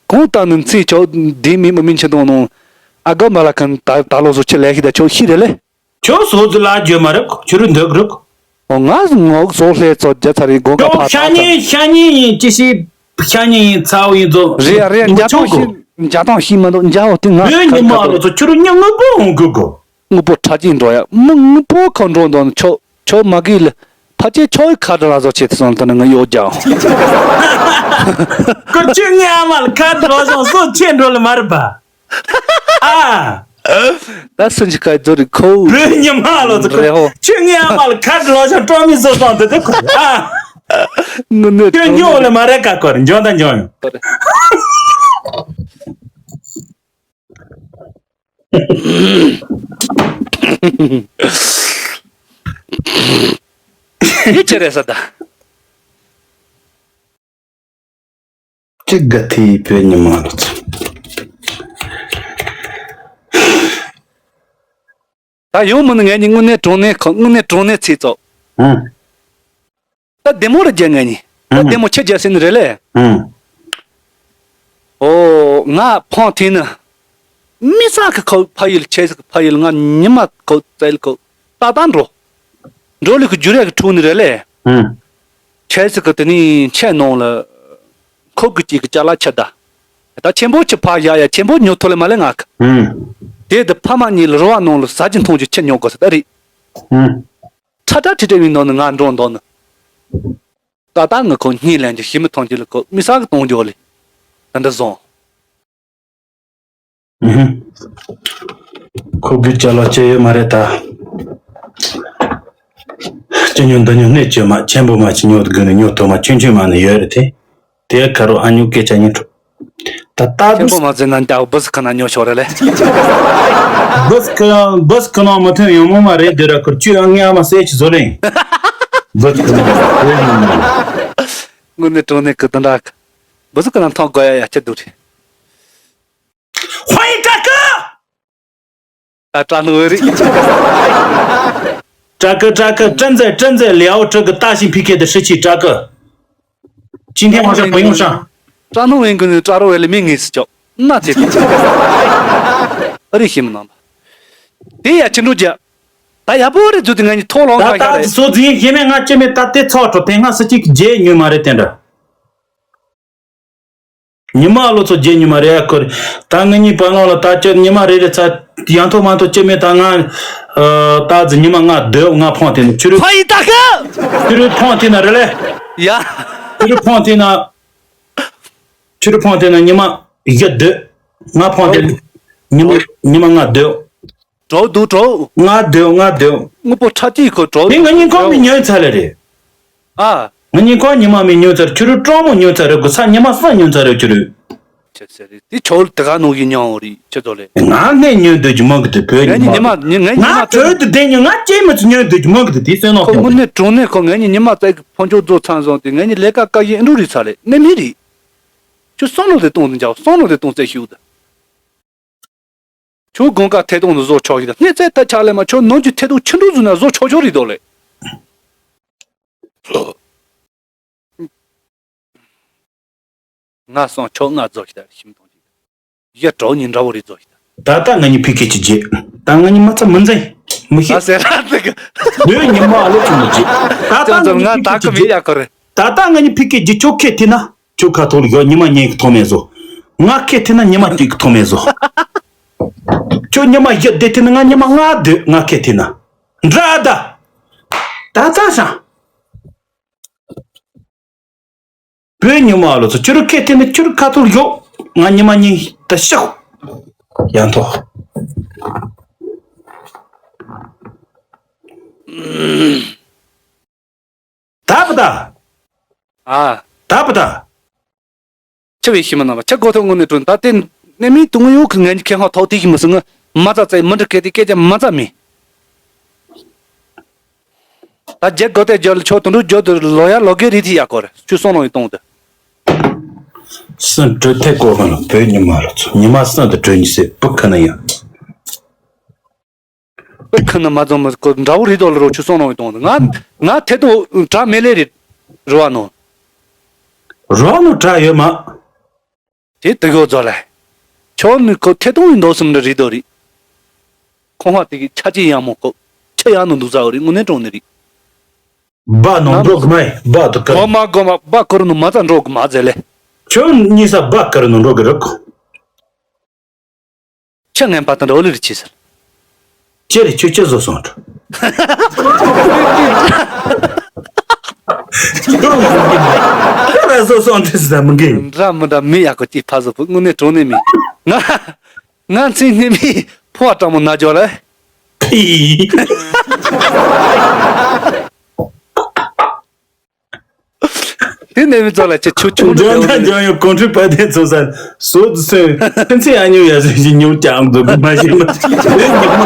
གོང་ལྟ་ནི་ཚེ་ཆོག་དེ་མི་མི་མིན་ཆེ་དོང་ནོ། ཨ་ག་མ་ལ་ཁན་ད་ད་ལོ་སོ་ཆེ་ལེ་ཤི་ད་ཆོག་ཤི་རེ་ལེ། ཁྱོད་སོ་ཙི་ལ་བརྗོད་མ་རིག་ཁྱོད་རུ་འདོད་རིག་ཨོ་ང་ངོག་སོ་ལྷེ་ཚོ་རྒྱ་ཚ་རི་སྒོ་ཀ་ཁྱོད་ཕ་ཤ་ཐག་ཚ། ཉེ་ཤ་ཉེ་ཡིན་ཅི་ཤི་ཤ་ཉེ་ཡིན་ཚ་བོ་ཡིན་ཚོ། རེད་ཡ་རེད་ཡ་འཇའ་ཐང་ཤི་འཇའ་ཐང་ཤི་མ་འདུག་འཇའ་བོ་དེ་ང་ལོས་ཉི་མ་ལོ་ཚོ་ཁྱོད་རུ་ཉ་དངུལ་པོ་འོང་དགོས་གོ། དངུལ་པོ་ཁྲ་ཅིག་འགྲོ་ཡ་མི་དངུལ་པོ་ཁ་འགྲོ་འདོན་ཆོ་ཆོ་མ་གི་ལ་ཕ་ཅེ་ཆོ་ཡི་ཁ་འགྲོ་ལ་བཟོ་ཆེ་ཚོ་ལ་ད་ནི་ང་གཡོ་རྒྱ་འོང་། ཁོ་ཁྱོད་ངའི་ཨ་མ་ལ་ཁ་འགྲོ་སོང་སོ་ཆེ་འགྲོ་ལ་མ་རེད་པ། ཨ། ད་སུན་ཅི་ཀའི་རྫོ་རི་ཁོ། རེ་ཉི་མ་ལོ་ཚོ་རེ་ཧོ། ཁྱོད་ངའི་ཨ་མ་ལ་ཁ་འགྲོ་ཤང་སྤྲོ་མི་བཟོ་སོང་དེ་དེ་ཁོ། ཨ། ངུ་ནེ་ཁྱོད་ཉོ་ལ་མ་རེད་ཀ་ཁོར་འཇོན་ད་འཇོན་ཡོང་། ཡི་ཅི་རེད་ས་ད། གཅིག་ག་ཐི་བོད་ཉི་མ་ལོ་ཚོ། ད་ཡོང་མི་ནི་ངས་ནི་དངོས་གནས་དྲང་གནས་ཁོ་དངོས་གནས་དྲང་གནས་ཚིག་ཙོག་ཧུམ། ད་བདེ་མོ་རེ་རྒྱལ་ངས་ནི། ད་ཧུམ། བདེ་མོ་ཆེ་རྒྱལ་སྲིད་ནི་རེད་ལེ། ཧུམ། ཨོ་ང་ཕོང་ཐིན་ནི། མི་ས་གི་ཁོ་ཕ་ཡུལ་ཆེ་ས་གི་ཕ་ཡུལ་ང་ཉི་མ་ཁོ་བཙལ་ཁོ་ད་ད་འགྲོ། འགྲོ་ལི་ཁོ་རྒྱུ་རེ་གི་ཁྲུ་ནི་རེད་ལེ། ཧུམ། ཆེ་ས་གི་དེ་ནི་ཆེ་ནོང་ལ། ཁོ་གི་ཅིག་གི་ཅ་ལག་ཆ་ད། ད་ཆེན་པོ་ཁྱི་ཕ་ཡ་ཡ་ཆེན་པོ་ཉོ་ཐུབ་ལེ་མ་ལེ་ང་ཁ། ཧུམ། དེ་དུ་ཕ་མ་གཉིས་ལ་རོ་བ་ནང་ལ་ཟ་གྱི་འཐུང་གྱི་ཁྱི་ཉོ་དགོས་ས་ད་རེད། ཧུམ། ཁྲ་ཁྲ་ཁྲི་ཁྲི་བའི་ནང་ནས་ང་འགྲོ་འདོད་ནི། ད་ལྟ་ངི་ཁོ་གཉིད་ལེན་གྱི་ཤི་མི་ཐོན་གྱི་ལ་ཁོ་མི་ས་གི་གཏོང་རྒྱུ་ལེ། ད་འདི་བཟང་། ཨུ་ཧུ། ཁོ་གི་ཅ་ལག་ཅི་ཡོད་མ་རེད་ད། ཅི་ཉོ་འདི་ཉོ་སྣེ་ཅི་མ་ཆེན་པོ་མ་ཅི་ཉོ་དགོས་ནི་ཉོ་ཐོ་མ་ཆུང་ཆུང་མ་ནི་ཡོད་རེད་དེ། དེ་ཁ་རོ་ཨ་ཉོ་སྐད་ཆ་ཉོ་འཕྲོ། ད་ལྟ་ཆེན་པོ་མ་ཟེར་ན་འདྲ་བུ་སི་ཁ་ན་ཉོ་ཤོག་རེད་ལེ། བུ་སི་ཁ་བུ་སི་ཁ་ན་མ་ཐོན་ཡོང་མོ་མ་རེད་དེ་ར་ཁུར་ཅུ་ཨ་ངའི་ཨ་མ་སེ་ཆི་བཟོ་རེད། བུ་སི་ཁ་ན་དངོས་གནས་དྲང་གནས་ཀི་དང་འདྲ་ཁ། བུ་སི་ཁ་ན་ཐོང་དགོས་ཡ་ཡ་ཆི་འདུག་རེད། ཧོ་ཡི་ཀ་ཀི། ད་སྐྲ་ནུ་བའི་རིགས། ཀྲ་ཀི་ཀྲ་ཀི་ཀྲན་ཛེ་ཀྲན་ཛེ་ལེའོ་ཀྲི་གི་ཏ་ཞིང་ཕི་ཁེ་དི་ཧྲི་ཆི་ཀྲ་ཀི། ཅིན་ཐེ་ཝང་ཧྲ་བོ་ཡོང་ཧྲ། སྐྲ་ནུ་བའི་ཀུན་ནི་སྐྲ་རོ་བའི་ལི་མི་ངེས་སུ་ཅོག་ན་ཚེ་ཕི་ཨ་རི་ཤི་མི་ནང་པ། དེ་ཡ་ཆི་འགྲོ་རྒྱ། ད་ཡ་པོ་རེ་རྫུ་དེ་ང་གཉིས་ཐོག་ལོང་ད་ཁ་ཁ་ད་རེད། སོ་རྫིན་ཡེ་མེ་ང་ཅི་མེ་ད་དེ་ཚོགས་འགྲོ་དེ་སྔ་སི་ཅིག་རྗེས་ཉོས་མ་རེད་དེ་འདྲ། ཉི་མ་ལོ་ཚོ་རྗེས་ཉི་མ་རེད་ཨ་ཁུར། ད་ངེད་གཉིས་བར་ལོང་ལ་ད་ཅི་ཉི་མ་རེ་རེ་ཚ་ཡང་ཐོག་མ་ཐོག་ཅི་མེད་ད་ང་། ད་ཟི་ཉི་མ་ང་སྡོད་ང་ཕོང་དེ་ནི་ཆུ་རུ། ཕ་ཡི་ད་ཁ། ཆུ་རུ་ཕོང་དེ་ན་རེ་ལེ། ཡ། ཆུ་རུ་ཕོང་དེ་ན། ཆུ་རུ་ཕོང་དེ་ན་ཉི་མ་བཞི་སྡོད། ང་ཕོང་དེ་ནི་ཉི་མ་ཉི་མ་ང་སྡོད། གྲོགས་འདུག་གྲོགས། ང་སྡོད་ང་སྡོད། དངོས་པོ་ཁྲ་ཅིག་ཁོ་གྲོགས་འདུག་དེ་ང་གཉིས་ཁོང་མི་ཉོས་ཚར་ལེ་རེད། ཨ། ང་གཉིས་ཁོང་ཉི་མ་མི་ཉོས་ཚར་ཆུ་རུ་ཀྲོང་མོ་ཉོས་ཚར་རེད་གོ་ས་ཉི་མ་སང་ཉོས་ཚར་རེད་ཆུ་རུ། ཆེ་ཟེར་རེད་དེ་ཆོག་ལ་དེ་ག་ནོ་ཡིན་ཉོང་རེད་ཆེ་ཚོ་ལེ། ང་ནས་ཉོས་འདོད་ཀྱི་མང་གི་དེ་བོད་ངས་ཉི་ཉི་མ་མ་ངས་ཉི་མ་ང་བོད་དུ་བསྡད་ཉོ་ང་སྐྱེས་མི་ཚོ་ཉོས་འདོད་ཀྱི་མང་གི་དེ་དེ་སེམས་ནང་ཁོ་དངོས་གནས་དྲང་གནས་ཁོ་ངས་ཉི་ཉི་མ་ཙག་གི་ཕོ་མཆོག་རྫོགས་ཚང་སོང་དེ་ངས་ཉི་ལས་ཀ་དཀའ་ཡིན་འགྲོ་རེད་ཚ་ལེ་གནས་མི་རེད། ཁྱོད་བསམ་བློ་དེ་གཏོང་དུ་འཇགས་བསམ་བློ་དེ་གཏོང་ཚད་ཤིག་ད། ཁྱོད་དགོང་ཁ་ཐད་གཏོང་དུ་བཟོ་ཆོག་གི་ད་སྣེ་རྩེ་ད་ཆག་ལས་མ་ཁྱོད་ནོར་གྱི་ཐད་གཏོང་ཆུ་འགྲོ་བཟོ་ན་བཟོ་ཆོག་ཆོག་རེད་དོ་ལེ། ང་སོང་ཆོག་ང་རྫོགས་ཤི་ད་ཤིམ་གཏོང་ཅིག་ཡ་གྲོགས་ཉིན་འདྲ་བོ་རེད་རྫོགས་ཤི་ད། ད་ལྟ་ང་གཉིས་ཕི་ཁེ་ཅི་རྗེས་ད་ང་གཉིས་མ་ཚ་མི་འཛིན་མི་ཤེས། ད་ཟེར་ར་ཟེར་གི། ལོས་ཉི་མ་ཨ་ལོ་ཆུང་མི་རྗེས་ད་ལྟ་ཅོ་ང་ཅོ་ང་གཉིས་ད་ཕི་ཁེ་ཅི་གི་མི་རྗེས་ཡ་ཁོ་རེད། ད་ལྟ་ང་གཉིས་ཕི་ཁེ་རྗེས་ཁྱོད་ཁེ་ཐི་ན། ཁྱོད་ཁ་ཐོག་ལ་ཡོད་ཉི་མ་ཉིན་གི་ཐོག་མེད་བཟོ། ང་ཁེ་ཐི་ན་ཉི་མ་གཅིག་གི་ཐོག་མེད་བཟོ། ཁྱོད་ཉི་མ་བཞི་བསྡད་ཐི་ན་ང་ཉི་མ་ལྔ་སྡོད་ང་ཁེ་ཐི་ན། འདྲ་ཨ་ད། ད་ད་ཤང་། བོད་ཉི་མ་ལོ་ཚོ་ཁྱོད་ཁེ་ཐི་ན་ཁྱོད་ཁ་ཐོག་ལ་ཡོད། ང་ཉི་མ་ཉིན་ད་ཤག་ཡང་ཐོག་ད་པ་ད། ཨ། ད་པ་ད། ཆི་བའི་ཤི་མ་ན་བ་ཆི་གོ་ཐོག་དངོས་གནས་དྲུང་ད་ལྟའི་གནས་མིན་དུང་ཡོད་གི་ངན་གྱི་ཁེ་ཧང་ཐོག་དེ་ཤི་མི་སྲིད་ངི་མ་རྩ་ཚེ་མི་འདྲི་སྐད་དེ་སྐད་ཆ་མ་རྩ་མེད། ད་རྒྱལ་གོ་ཏེ་རྒྱལ་ཆོག་དུ་འགྲོ་རྒྱུ་དུ་ལོ་ཡ་ལོ་གེ་རི་ཐི་ཡ་གོ་རེ་ཆུ་སོང་ལོང་ཡི་གཏོང་དུ། སྲིན་བྲོས་ཐེ་གོ་ག་ལ་བོད་ཉི་མ་ལ་ཚོ་ཉི་མ་སྲིན་དུ་བྲོས་ཉི་སེ་བུ་ཁ་ན་ཡང་། པེ་ཁ་ན་མ་ཙམ་མ་ཁོ་འདྲ་བོ་རི་དོ་ལ་རོ་ཆུ་སོང་ནོ་ཡི་དོང་ང་ང་ཐེ་དོ་གྲ་མེ་ལེ་རི་རི་བ་ནོ། རོ་ནོ་གྲ་ཡོད་མ། དེ་དུ་གོ་ཛོ་ལེ། ཆོ་ནི་ཁོ་ཐེ་དོང་ཡི་འདོ་སུམ་རི་རི་དོ་རི། ཁོང་ཧ་དེ་གི་ཆ་ཅི་ཡང་མོ་ཁོ་ཆ་ཡང་ནོ་འདུག་ཟ་བ་རི་དངོས་གནས་གྲོང་ནི་རི། བ་ནོ་འགྲོ་གི་མ་ཡི་བ་དུ་ཀར། གོ་མ་གོ་མ་བ་ཀར་ནོ་མ་ཙ་འགྲོ་གི་མ་ཛེ་ལེ། ཆོ་ནི་ས་བ་ཀར་ནོ་འགྲོ་གི་རི་ཁོ། ཆ་ངན་པ་དང་འདྲ་བོ་ལི་རི་ཆི་ཟེར། ཅེ་རེ་ཁྱོད་ཅི་བཟོ་སོང་། ཅི་ར་བཟོ་སོང་དེ་ཟ་མི་འགི། འདྲ་མི་འདྲ་མི་ཡག་གོ་ཅི་ཕ་བཟོ་བུ་དངོས་གནས་དྲང་གནས་མི། ང་ང་ཚིག་སྣེ་མི་ཕོ་བ་སྤྲང་མོ་ན་ཇོ་ལ། ཕི། དེ་ནས་མི་ཚོ་ལ་ཆེ་ཆུ་ཆུང་འཇོན་ཐང་འཇོན་ཡོད་གོང་ཁྲི་བ་དེ་ཚོ་ས་སོ་སོའི་ཕན་ཚེ་ཨ་ཉུ་ཡ་ཟེར་གྱི་ཉུང་ཀྱང་འདུག་མ་ཤེས་མ་ཤེས་ཉི་མ།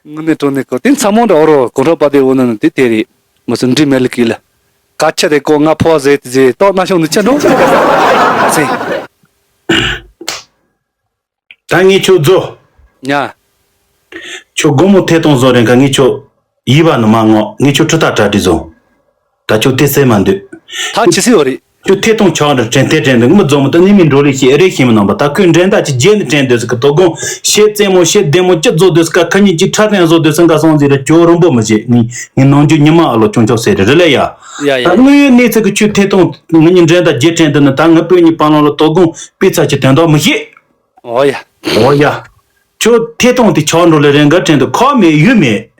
དངོས་གནས་དྲང་གནས་ཁོ་དེ་ཚ་མོ་འདྲ་འོ་རོ་གོང་ཁྲི་བ་དེ་འོ་ན་ནི་དེ་དེ་རེད་མ་སུ་འདྲི་མེད་ལ་གི་ལ་ཀ་ཆ་དེ་ཀོ་ང་ཕོ་བ་ཟེར་དེ་ཟེར་ཏོག་ན་ཤོང་ནི་ཆ་འགྲོ་ཟེར། ད་ངས་ཁྱོད་རྫོ། ཉ། ཁྱོད་སྒོར་མོ་ཐེ་གཏོང་བཟོ་རན་ཁ་ངས་ཁྱོད་ཡིད་བ་ནི་མ་ངོ་ངས་ཁྱོད་ཁྲི་ཐག་གྲ་སྒྲིག་བཟོ། ད་ཁྱོད་དེ་སེ་མ་འདུག་ད་ཅི་སེ་ཡོད་རེད། ཁྱོད་ཐད་གཏོང་ཆགས་འདྲ་དྲན་ཐད་དྲན་འདུག་མི་རྫོགས་མོ་ད་ནི་མི་འགྲོ་ལས་ཤེས་རེ་ཤེས་མི་ནང་པ་ད་ཁོས་འདྲེན་ད་ཅི་རྗེས་ནི་དྲན་འདོད་ཟིག་གི་དོ་དགོང་ཤེས་རྩེད་མོ་ཤེས་བདེ་མོ་ཅི་རྫོགས་འདོད་ཟིག་ག་ཁ་ཉིན་ཅི་ཁྲ་ཐན་རྫོགས་འདོད་ཟིག་འགའ་སོང་ཟིག་ར་ཅོ་རིན་པོ་མི་བྱེད་ནི་ངའི་ནང་རྒྱུ་ཉི་མ་ཨ་ལོ་ཆུང་ཆོག་ཟེར་རེ་རེ་ལས་ཡ། ཡ་ཡ་ད་དངོས་ཡོད་གནས་ཚུལ་གི་ཆུ་ཐད་གཏོང་ངི་ཉིན་འདྲེན་ད་རྗེས་དྲན་འདི་ནི་ད་ངི་བོད་ཉིད་པང་ལང་ལ་དོ་དགོང་པི་ཚ་ཆི་དོན་དག་མི་ཤེས། ཨོ་ཡ། ཨོ་ཡ། ཁྱོད་ཐད་གཏོང་དེ་ཆགས་འགྲོ་ལེ་རེ་འགའ་དྲན་དུ་ཁ་མེད་ཡུལ་མེད།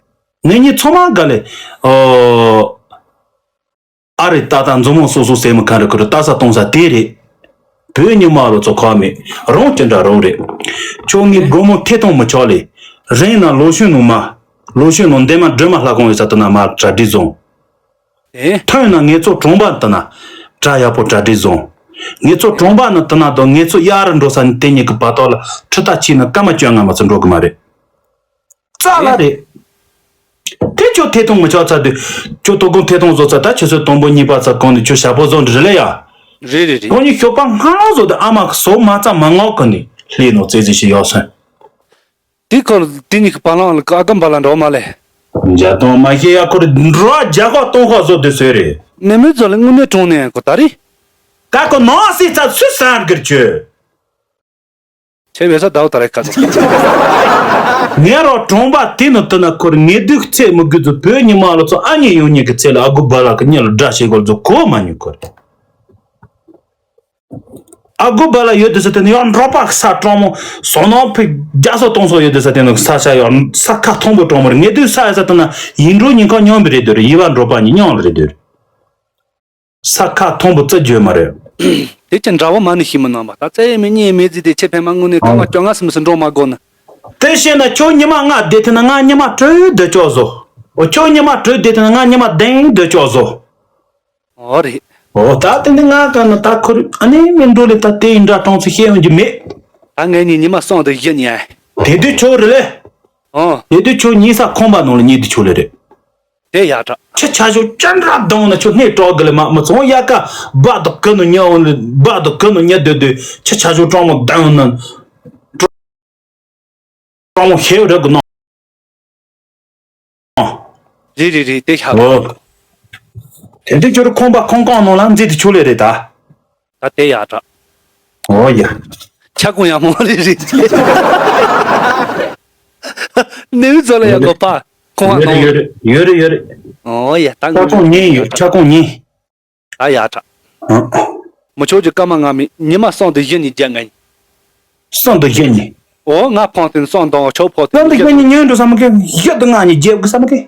ངེད་གཉིས་ཚང་མ་དགའ་ལེ། ཨོ། ཨ་རི་ཏག་ཏག་མཛོ་མོ་སོ་སོ་ཟེར་མི་གང་རེད་ཁུ་རུ་ལྟ་ས་གཏོང་ས་དེ་རེད། བོད་ཉི་མ་ལོ་ཚོ་ཁ་མེད་རང་ཅི་འདྲ་རོགས་རེད། ཁྱོད་ངའི་སྒོར་མོ་ཐེ་གཏོང་མི་ཆོག་ལེ། རིང་ན་ལོ་ཤུན་ནང་མ། ལོ་ཤུན་ནང་འདན་མ་སྒྲོལ་མ་ལྷ་ཁང་ཡོད་ས་དེ་ན་མ་གྲ་སྒྲིག་བཟུང་། ཨེ། ཐོན་ན་ངེད་ཚོ་གྲོང་པ་དེ་ན་གྲ་ཡག་པོ་གྲ་སྒྲིག་བཟུང་། ངེད་ཚོ་གྲོང་པ་ན་དེ་ན་དང་ངེད་ཚོ་གཡག་རུ་འགྲོ་ས་ནི་དེ་གཉིས་ཀྱི་བར་ཐོག་ལ་ཁྲི་ཐག་ཆད་ན་སྐར་མ་བཅོ་ལྔ་མ་ཚོ་འགྲོ་གི་མ་རེད། རྩ་ལ་རེད། དེ་ཁྱོད་ཐད་གཏོང་མི་ཆོག་ཚར་དུས། ཁྱོད་དོ་དགོང་ཐད་གཏོང་བཟོ་ཚར་ད་ཆུ་ཚོད་དང་པོ་གཉིས་པ་ཚར་གོང་ནས་ཁྱོད་ཞྭ་ཕོ་བཟོ་འདྲི་རེད་ལ་ཡ། རེད་རེད་རེད། ཁོ་གཉིས་ཞོགས་པ་སྔ་ལོ་བཟོ་དུས་ཨ་མ་གི་སོ་མ་རྩ་མ་ངོགས་གི་ནས་ལྷས་ནོ་རྩེ་རྩེ་ཞིག་ཡོད་སོང་། དེ་ཁོ་དེ་གཉིས་ཀྱི་བ་ལང་ལ་ཨ་ཀམ་བ་ལ་འགྲོ་མ་ལེ། འཇའ་གཏོང་མ་ཤེས་ཡ་ཁོ་རེ་འགྲོ་བ་རྒྱ་ཁོག་སྟོང་ཁོག་བཟོ་དུས་བཟོས་རེད། ནེ་མོ་ཚོ་ལ་དངོས་གནས་གྲོང་ནས་ཁོ་ད་རེད། ད་ཁོ་ནང་སྲིད་ཚ་སུས་སང་གིར་བྱོས། ཆེ་བས་ས་ཟླ་བ་ད་རེ་ཁ་ཚ། ངས་རོ་གྲོང་པ་དེ་ནི་དུ་ན་ཁོར་ངེས་དུས་ཚེ་མི་དགོས་ཚུ་བོད་ཉི་མ་ལོ་ཚོ་ཨ་མྱེས་ཡོང་མྱེས་ཀྱི་ཚེ་ལ་ཨ་གུ་བ་ལ་གི་མྱི་ལ་དགྲ་བྱེད་དགོས་ཚུ་གོ་མ་མྱོང་ཁོར། ཨ་གུ་བ་ལ་ཡོད་དུས་ས་དེ་ནི་ཡང་འབྲོག་པ་ས་གྲོང་མོ་སོ་ནོ་ཕི་རྒྱ་སོ་གཏོང་སོ་ཡོད་དུས་ས་དེ་ནི་ས་ཆ་ཡང་ས་ཁ་མཐོན་པོ་གྲོང་མོ་རེད། ངེས་དུས་ས་ཡ་ས་དེ་ན་ཡིན་འགྲོ་ཉིན་ཁ་མཉམ་པ་རེད་འདོད་རེད། ཡིད་བ་འབྲོག་པ་ཉིད་མཉམ་ལ་རེད་འདོད་རེད། ས་ཁ་མཐོན་པོ་རྩི་རྒྱུ་མ་རེད། དེ་ཅི་འདྲ་བོ་མ་ནི་ཤི་མི་ནང་པ་ད་རྩ་ཡེ་མི་གཉིས་མི་རྫི་དེ་ཆེ་ཕན་མ་དངོས་གནས་སྐར་མ་བཅོ་ལྔ་སུམ་སུ་འགྲོ་མ་དགོས་ན། དེ་བཤད་ན་ཁྱོད་ཉི་མ་ལྔ་བསྡད་ཐུབ་ན་ང་ཉི་མ་དྲུག་སྡོད་ཆོག་བཟོ། འོ་ཁྱོད་ཉི་མ་དྲུག་བསྡད་ཐུབ་ན་ང་ཉི་མ་བདུན་སྡོད་ཆོག་བཟོ། ཨོ་རེད། འོ་ད་དེ་འདི་ང་ག་ན་ད་ཁུར་ཨ་ནི་མི་འགྲོ་ལེ་ད་དེ་ཡིན་འདྲ་གྲོང་ཚོ་བཤད་ཡོང་རྒྱུ་མེད། ད་ངས་ནི་ཉི་མ་གསུམ་དང་བཞི་ཉལ། དེ་དུས་ཆོག་རེད་ལེ། ཨོ། དེ་དུས་ཁྱོད་ཉལ་ས་ཁང་པ་ནང་ལ་ཉལ་དུས་ཆོག་ལེ་རེད། དེ་ཡག་དྲག་ཁྱི་ཆ་ཞོ་ཅན་ར་གདང་ན་ཁྱོད་སྣེ་གྲོག་གི་ལ་མ་མི་ཚོང་ཡ་ཀ་སྦག་ཏུ་ཀི་ནུ་ཉ་འོང་ལ་སྦག་ཏུ་ཀི་ནུ་ཉ་སྡོད་སྡོད་ཁྱི་ཆ་ཞོ་གྲོག་མོ་གདང་ན། གྲོག་མོ་ཤེའུ་རེ་གི་ནོ། རེད་རེད་རེད་དེ་ཡག་དྲག་ཨོ། དེ་འདྲ་ཁྱོད་ཁོང་པ་ཁོང་ཁོང་ནང་ལ་འཛིད་དུ་ཆུ་ལས་རེད་ད། ད་དེ་ཡག་དྲག་ཨོ་ཡ། ཁྱ་ཀུང་ཡག་མོ་རེད་རེད། ནེའུ་ཙོ་ལ་ཡག་གོ་པ། ཁོང་ཨ་ནང་། ཡོད་རེད་ཡོད་རེད་ཡོད་རེད། ཨོ་ཡ་ད་ཁྱ་ཀུང་ཉིན་ཡོད་ཁྱ་ཀུང་ཉིན། ད་ཡག་དྲག་ཨ། མི་ཆོག་རྒྱུ་སྐར་མ་ལྔ་མི་ཉི་མ་གསུམ་དང་བཞི་ཉིན་རྒྱག་ངན། གསུམ་དང་བཞི་ཉིན། ཨོ་ང་ཕོང་ཐེན་གསུམ་དང་ཆོག་ཕོ་ཐེན་གསུམ་དང་བཞི་ཉིན་ཉོན་འགྲོ་ས་མི་ཁེ་བཞི་དང་ལྔ་ཉིན་རྒྱབ་གི་ས་མི་ཁེ།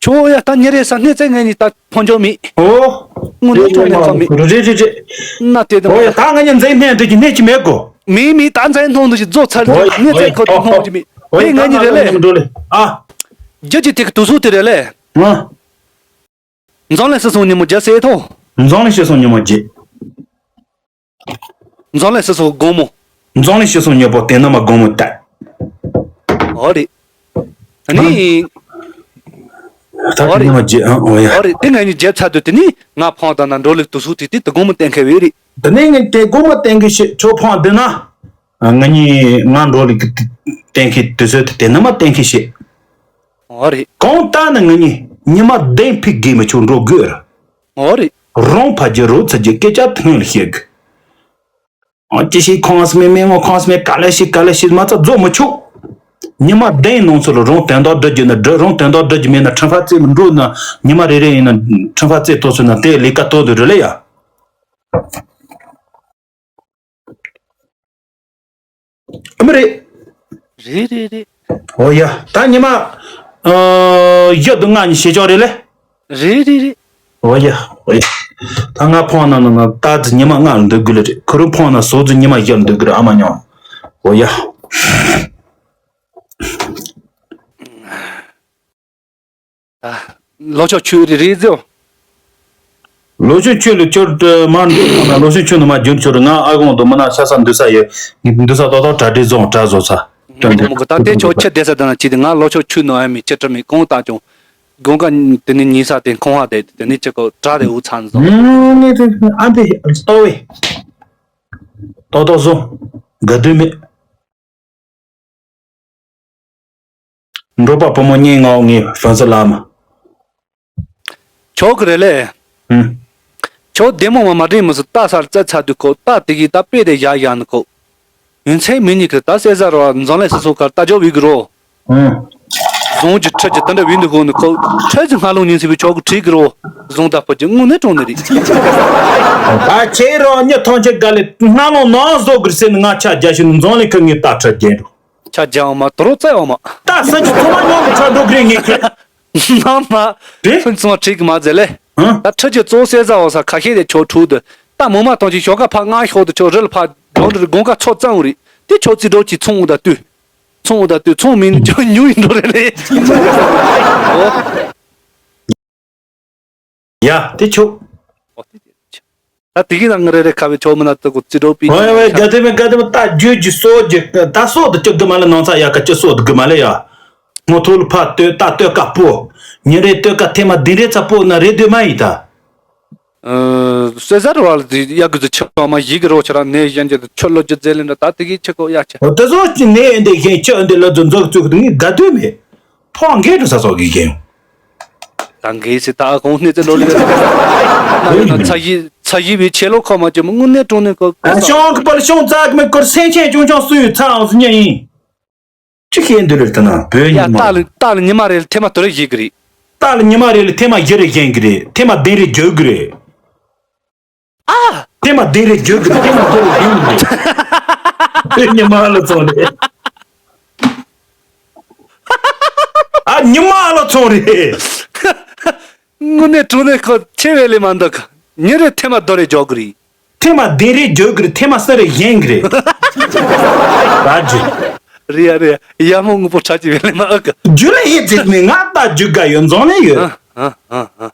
ཁྱོད་ཡ་ད་ཉེ་རེ་ས་སྣེ་རྩེ་ངན་ཉིན་ད་ཕོང་ཆོག་མི། ཨོ། དངོས་གནས་ཁྱོད་ངན་ཚོགས་མི། རེད་རེད་རེད། ན་དེ་དང་ཨོ་ཡ་ད་ང་ཉིན་འཛིན་ཐེན་དུ་གི་སྣེ་གི་མེད་གོ། མི་མི་ད་འཛིན་ཐོང་དུ་གི་རྫོགས་ཚར་ཨོ་ཡ་སྣེ་རྩེ་ཁོ་དེ་ཐོང་གི་མི། ཨོ་ཡ་དེ་ངན་ཉིན་རེད་ལེ། འགྲོ་ལེ། ཨ། རྒྱུ་གི་དེ་གི་དུ་སུ་དེ་རེད་ལེ། ང་། འཛོམས་ལས་སི་སོང་ཉིན་མོ་བརྒྱ་ཟེར་ཐོ། འཛོམས་ལས་སི་སོང་ཉིན་མོ་བརྒྱ། འཛོམས་ལས་སི་སོང་དགོང་མོ། འཛོམས་ལས་སི་སོང་ཉིན་པོ་དེ་ན་མ་དགོང་མོ་ཏ། ཨོ་རེད། ཨ་ནི། ད་ཨོ་དེ་རེད། ན་མ་བརྒྱ་ཨ་ཨོ་ཡ། ཨོ་རེད་དེ་ང་གཉིས་བརྒྱབ་ཚར་དུས་དེ་ནི་ང་ཕོང་དང་ན་འགྲོ་ལུགས་དུ་སུ་དེ་དེ་དུ་དགོང་མོ་བསྟན་ཁེ་བས་རེད། དེ་ནས་ངས་དེ་དགོང་མོ་བསྟན་ཁེ་ཤེས་ཁྱོད་ཕོང་དེ་ན། ང་གཉིས་ང་འགྲོ་ལུགས་བསྟན་ཁེ་དུ་སུ་དེ་དེ་ན་མ་བསྟན་ཁེ་ཤེས། ཨོ་རེད། གང་ལྟར་ན་ང་གཉིས་ཉི་མ་བདུན་ཕིག་གི་མི་ཆོག་འགྲོ་དགོས་ར། ཨོ་རེད། རང་ཕ་རྒྱུ་རོ་ཚ་རྒྱུ་སྐད་ཆ་ཐུང་ལ་བཤད་དགོས། ཨོ་ཅི་ཞིག་ཁོང་སྨད་མི་ངོ་ཁོང་སྨད་ག་ལེ་ཞིག་ག་ལེ་ཞིག་མ་ཚ་རྫོགས་མི་ཆོག་ཉི་མ་བདུན་ནང་ཚུད་ལ་རང་དོན་དག་སྒྲུབ་རྒྱུ་ན་སྒྲུབ་རང་དོན་དག་སྒྲུབ་རྒྱུ་མེད་ན་ཁྲིམས་ཁང་རྩེ་མི་འགྲོ་ན་ཉི་མ་རེ་རེ་ཡིན་ན་ཁྲིམས་ཁང་རྩེ་གཏོང་ཚུད་ན་དེ་ལས་ཀ་གཏོང་དུ་རེ་ལེ་ཡ། ཨ་མི་རེད། རེད་རེད་རེད། ཨོ་ཡ། ད་ཉི་མ། ཨ། བཞི་དང་ལྔ་ཉིན་བྱེད་ཆོག་རེད་ལེ། རེད་རེད་རེད། ཨོ་ཡ། ཨོ་ཡ། ད་ང་ཕོང་ན་ན་ན་ད་ཙི་ཉི་མ་ལྔ་ལ་འདུག་དགོས་ལེ་རེད། ཁུ་རུ་ཕོང་ན་ཟོག་ཙི་ཉི་མ་བཞི་ལ་འདུག་དགོས་རེད་ཨ་མ་ཉོ། ཨོ་ཡ། ལོ་ཆོག་ཆུ་རི་རི་ཟེར། ལོ་ཆོག་ཆུ་ལ་ཆོར་དུ་མ་འདུག་ན་ལོ་ཆོག་ཆུ་ནི་མ་རྒྱུན་ཆོར་ང་ཨ་གོང་དུ་མི་ན་ཤ་ས་འདུ་ས་ཡོད་འདུ་ས་ཏོག་ཏོག་གྲ་སྒྲིག་བཟོ་གྲ་བཟོ་ས། དོན་དུ་མོ་གི་ད་ལྟའི་ཆོག་ཆུ་བསྡད་ས་དང་ཅི་དེ་ང་ལོ་ཆོག་ཆུ་ནོ་ཨ་མི་ཅི་ཀྲི་མི་གོང་ལྟ་ཀྱང་། དགོང་ཀ་དེ་ནི་ཉིན་ས་དེ་ཁོང་ཧ་དེ་དེ་ནི་ཅི་གོ་གྲ་རེ་འུ་ཚང་བཟོ། ངས་དེ་ཨ་འདི་ལྟོ་བས། ཏོག་ཏོག་བཟོ། དགའ་དུས་མེད། འབྲོག་པ་བུ་མོ་སྙིང་ངག་ངའི་ཧྥན་སི་ལ་མ། ཆོག་གི་རེད་ལེ། ཧུམ། ཁོ་བདེ་མོ་མ་མ་དྲན་མི་སུ་རྟ་སར་བཙལ་ཚར་དུས་ཁོ་རྟ་དེ་གིས་ད་དཔེ་དེ་བཞག་བཞག་ནི་ཁོ། ཡུན་ཚད་མི་ཉིད་ཀྱི་ད་གསལ་ས་རོ་འཛམ་གླིང་སོ་སོ་ཁར་རྟ་མཆོག་བི་གི་རོ། ཨང་། བཟུང་གི་ཁྲི་གི་ད་འདྲ་བི་འདི་ཁོ་ནི་ཁོ་ཁྲི་གི་སྔ་ལུང་ཉིན་སི་བི་ཆོག་གི་ཁྲི་གི་རོ། བཟུང་ད་ཕོ་གི་དངོས་གནས་དྲང་ནི་རེད། ད་ཁྱེད་རང་ཉིད་ཐམས་ཅད་དགའ་ལས་སྣ་ལོང་ནང་བཟོ་གི་སེམས་ནི་ང་ཆ་རྒྱ་ཞིག་ནི་འཛམ་གླིང་ཁ་ངའི་རྟ་ཁྲི་རྒྱན་འགྲོ། ཆ་རྒྱ་འོ་མ་དོ་རོ་བཙལ་འོ་མ། ད་ས་ཆ་ཚང་མ་ཉོ་གི་ཁྲ་འགྲོ་གི་རེད་ངས་ཁྱེད། མ་མ། རེད། ཚོན་ཚོང་ཁྲིག་མ་ཟེར་ལེ། ཧང་། ད་ཁྲི་ཆེ་གཙོ་གསལ་ས་འོ་ས་ཁ་ཤས་དེ་ཆོག་འཁྲུག་དུ། ད་མོ་མ་གཏོང་ཅིག་ཞོགས་ཀ་ཕ་ང་ཞོག་དུ་ཆོག་རི་ལ་ཕ་སྒྲོན་རི་དགོང་ཀ་ཚོ་གཙང་བོ་རེད། དེ་ཆོག་རྩིས་འགྲོ་ཅིག་ཚོང་འུ་ད་ལྟོས། ཚོང་འུ་ད་ལྟོས་ཚོང་མིན་ཆོག་ཉུ་ཡིན་འགྲོ་རེ་ལེ། ཡ་དེ་ཆོག་ད་དེ་གི་ནང་རེ་རེ་ཁ་བའི་ཆོག་མི་ན་ཏི་གུ་རྩིས་འགྲོ་པི། ཝེ་ཝེ་ག་དེ་མེ་ག་དེ་མེ་ད་རྒྱུ་རྒྱུ་སོ་རྒྱུ་ད་སོ་དུ་ཅི་དགི་མ་ལེ་ནང་ཚ་ཡ་ག་ཅི་སོ་དུ་དགི་མ་ལེ་ཡ། ངོ་ཐོག་ལ་ཕ་ལྟོས་ད་ལྟོས་ཀ་པོ། ཉིན་རེ་ལྟོས་ཀ་ཐེ་མ་དིན་རེ་ཚ་པོ་ན་རེ་དོས་མ་ཡིན་ད། སོས་ཟར་བ་ལ་དེ་ཡ་གི་ཚོ་ཆི་བ་མ་ཡི་གི་རོ་ཆ་ར་ནས་གཞན་གྱི་ཆོ་ལོ་ཅི་ཛེ་ལེན་ད་དེ་གི་ཆི་གོ་ཡ་ཆ། འོ་དེ་ཚོ་ཅི་ནས་འདི་གཞན་ཆི་འདི་ལ་ཚོ་འཛོག་བཙུགས་དུ་ངི་དགའ་དུས་མེད། ཕོ་འགས་འགྲོ་ས་སོགས་ཀྱི་རྒན། ད་འགས་སི་ད་གོང་སྣེ་ཚེ་ལོ་ལི་ཚ་ཡི་ཚ་ཡི་བའི་ཆེ་ལོ་ཁོ་མ་ཅི་མི་དངོས་གནས་དྲང་གནས་ཁོ་ཤོང་གི་པར་ཤོང་ཙག་མི་སྐོར་སེང་ཆེན་ཅུང་ཆུང་སུ་ཡི་ཚ་འོང་སུ་ཉན་ཡིན། ཅི་ཤེས་འདི་རེད་ལྟ་ན་བོད་ཡ་ཉི་མ་རྟ་ལ་རྟ་ལ་ཉི་མ་རེ་ལ་ཐེ་མ་དོ་རེ་བཞི་གི་རེད། རྟ་ལ་ཉི་མ་རེ་ལ་ཐེ་མ་བཞི་རེ་བཞེངས་གི་རེད། ཐེ་མ་བདུན་རེ་རྒྱུག་གི་རེད། ཨ། ཐེ་མ་བདུན་རེ་རྒྱུག་གི་རེད། ཐེ་མ་བདུན་རེ་རྒྱུག་གི་རེད། བོད་ཉི་མ་ལ་ཚོང་རེད། ཨ་ཉི་མ་ལ་ཚོང་རེད། དངོས་གནས་དྲང་གནས་ཁོ་ཆེ་བའི་ལས་མ་འདུག་ཉིན་རེ་ཐེ་མ་རྡོ་རེ་འཇོག་གི་རེད། ཐེ་མ་བདུན་རེ་འཇོག་གི་རེད། ཐེ་མ་གསུམ་རེ་བཞེངས་གི་རེད། ད་རྒྱུ། རེད་ཡ་རེད་ཡ། ཡ་མོ་དངོས་པོ་ཁྲ་ཅི་བའི་ལས་མ་ཨ་ཀ་རྒྱུ་ལ་ཡིད་ཚིག་མི་ང་ད་རྒྱུ་དགའ་ཡོད་འཛོང་ལས་ཡོད། ཨ་ཨ་ཨ།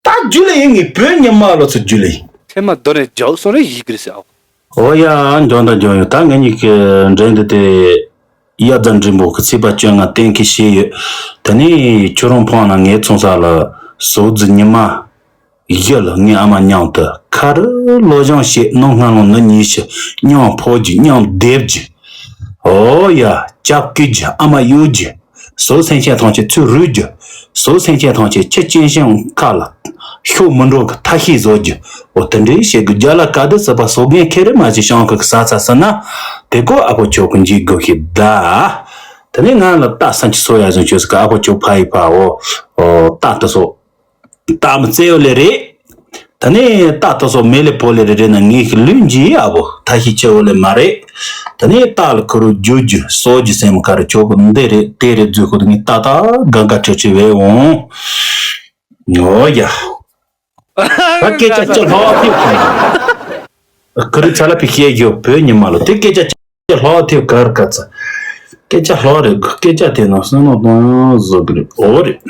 ད་རྒྱུ་ལ་ཡིན་ངའི་བོད་ཉི་མ་ལོ་ཚོ་རྒྱུ་ལ་ཡིན། ཐེ་མ་རྡོ་རེ་འཇོག་སོང་རེ་ཡིག་གི་རེད་ཟེར་ཨ། ཨོ་ཡ་འཇོག་འདྲ་འཇོག་ཡོད། ད་ང་གཉིས་ཀྱི་འགྲན་འདི་དེ། གཡའ་རྫ་འབྲིང་པོ་གི་ཚེས་པ་བཅོ་ལྔ་གཏན་འཁེལ་བྱས་ཡོད། དེ་ནས་ཁྱོད་རང་ཕང་ན་ངའི་ཚོང་ས་ལ་ཟོག་རྫི་ཉི་མ་བཞི་ལ་ངའི་ཨ་མ་མཉམ་དུ་ཁ་རི་ལོ་ཞང་བྱས་ནང་སྔ་ལོང་ནི་ཉིས་ཤི་མཉམ་ཕོ་རྒྱུ་མཉམ་སྡེབ་རྒྱུ། ཨོ་ཡ་ཅབ་ཀི་རྒྱུ་ཨ་མ་གཡོ་རྒྱུ། ཟོག་སེང་ཆེན་ཐང་ཆེ་ཚུར་རུལ་རྒྱུ། ཟོག་སེང་ཆེན་ཐང་ཆེ་ཁྱི་སྐྱེན་ཤང་ཁ་ལ་ཤོག་མི་འགྲོ་གི་ཐ་ཤི་བཟོ་རྒྱུ། འོ་དེ་འདྲའི་བཤད་དགོས་རྒྱ་ལ་ག་དུ་སྲིད་པ་སོ་རྒན་ཁེ་རེ་མ་ཞིག་ཤང་ཁུ་གི་ས་ཚ་ཟིན་ན། དེ་ཀོ་ཨ་ཕོ་ཆོ་གི་འཇིག་དགོས་ཤིག་ད། དེ་ནས་ང་ལ་རྟ་སན་ཆི་སོ་ཡ་ཟུང་ཆོས་སི་ཀ་ཨ་ཕོ་ཆོ་ཕ་ཡི་ཕ་འོ། རྟ་དུ་སོ། རྟ་མི་རྩེ་ཡོ་ལེ་རེད། དེ་ནས་རྟ་དུ་སོ་མེ་ལེ་ཕོ་ལེ་རེ་རེ་ན་ངའི་ལུས་འཇིག་ཨ་བོ་ཐ་ཤི་ཆེ་བོ་ལེ་མ་རེད། དེ་ནས་རྟ་ལ་ཁུ་རུ་རྒྱུ་རྒྱུ་སོ་རྒྱུ་སེམས་ཁ་རུ་ཆོ་གི་འདི་རེད་དེ་རེད་རྫུ་ཁུ་དུ་ངའི་རྟ་རྟ་ག་ག་ཁྲི་ཁྲི་བས་འོང་། ངོ་ཡ། ད་སྐད་ཆ་ཅི་ལྷག་ཐེབས་ཀྱི། ཁུ་རི་ཚ་ལ་ཕི་ཤེས་རྒྱུ་བོད་ཉི་མ་ལོ་དེ་སྐད་ཆ་ཅི་ལྷག་ཐེབས་གར་ག་ཚ། སྐད་ཆ་ལྷག་རེད་སྐད་ཆ་དེ་ནང་སྣང་ནང་བཟོ་གི་རེད་འོ་རེད།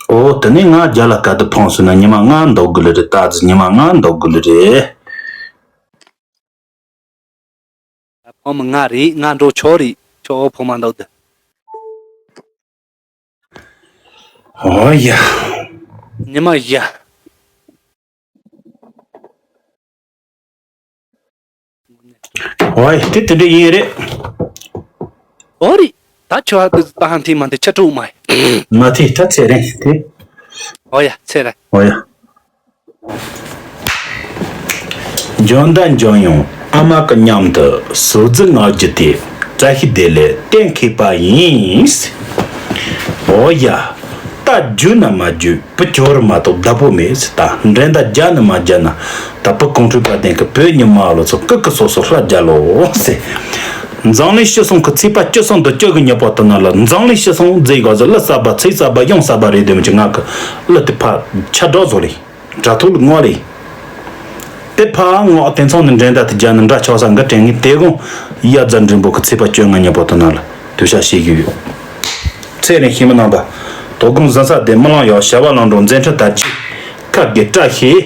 འོ་དེ་ནས་ང་རྒྱ་ལ་ག་དུ་ཕོངས་སོང་ན་ཉི་མ་ང་འདོག་གི་ལེ་རེད། ད་ཙི་ཉི་མ་ང་འདོག་གི་ལེ་རེད། ཕོ་མོ་ང་རེད། ང་འགྲོ་ཆོག་རེད། ཆོག་ཕོ་མ་འདོག་དུ། ཨོ་ཡ། ཉི་མ་ཡ། ཨོ་ཡ་དེ་དེ་འདྲ་ཡིན་རེད། ཨོ་རེད། ད་ཆོག་ཧ་དུ་ད་ཧན་ཐི་མ་དེ་ཆ་དྲུག་མ་ཡ། མ་ཐི་ད་ཚེ་རིང་དེ། ཨོ་ཡ་ཚེ་རིང་། ཨོ་ཡ། འཇོན་དང་འཇོན་ཡོང་ཨ་མ་གི་མཉམ་དུ་ཟོག་རྫི་ང་རྒྱུ་དེ་བཀྲ་ཤིས་བདེ་ལེགས་གཏན་འཁེལ་པ་ཡིན། ཨོ་ཡ། ད་རྒྱུ་ན་མ་རྒྱུ་བུ་ཅོ་རུ་མ་གཏོགས་བདག་པོ་མེད་ཟེར། ད་འགྲན་ཟླ་རྒྱ་ནི་མ་རྒྱ་ན་ད་བུ་གོང་འཕྲོས་པ་ལྡན་གི་བོད་ཉི་མ་ལོ་ཚོ་ཀི་ཀི་སོ་སོ་ལྷ་རྒྱ་ལོ་ཟེར། འཛམ་གླིང་སྤྱི་སོང་གི་ཚེས་པ་བཅུ་གསུམ་དུ་བཅུ་གི་ཉི་པོ་དུ་ན་ལ་འཛམ་གླིང་སྤྱི་སོང་རྫས་ག་ཟེར་གླུ་གསར་པ་ཚིག་གསར་པ་ཡང་གསར་པ་རེད་དེ་མི་ཅི་ང་གི་གླུ་དེ་ཕ་ཆ་འགྲོ་བཟོ་ལེ། དྲ་ཐོག་ལ་སྔོག་ལེ། དེ་ཕ་སྔོག་དེ་ཚང་ནི་འགྲན་ཟླ་དེ་རྒྱ་ནི་འདྲ་ཆགས་ས་འགའ་དྲན་ངེས་དེ་དགོང་གཡའ་རྫ་འབྲིང་པོ་གི་ཚེས་པ་བཅོ་ལྔ་ཉིན་པོ་དུ་ན་ལ་དུ་ཤ་བྱེད་ཀྱི་ཡོད། ཚེ་རིང་ཤེས་མི་རྣམ་པ། དོ་དགོང་འཛིན་ས་དེ་མི་ལང་ཡོག་བྱ་བ་ལང་འགྲོ་མཛད་འཕྲིན་དར་ཆེ། ཁ་དགེ་བཀྲ་ཤིས།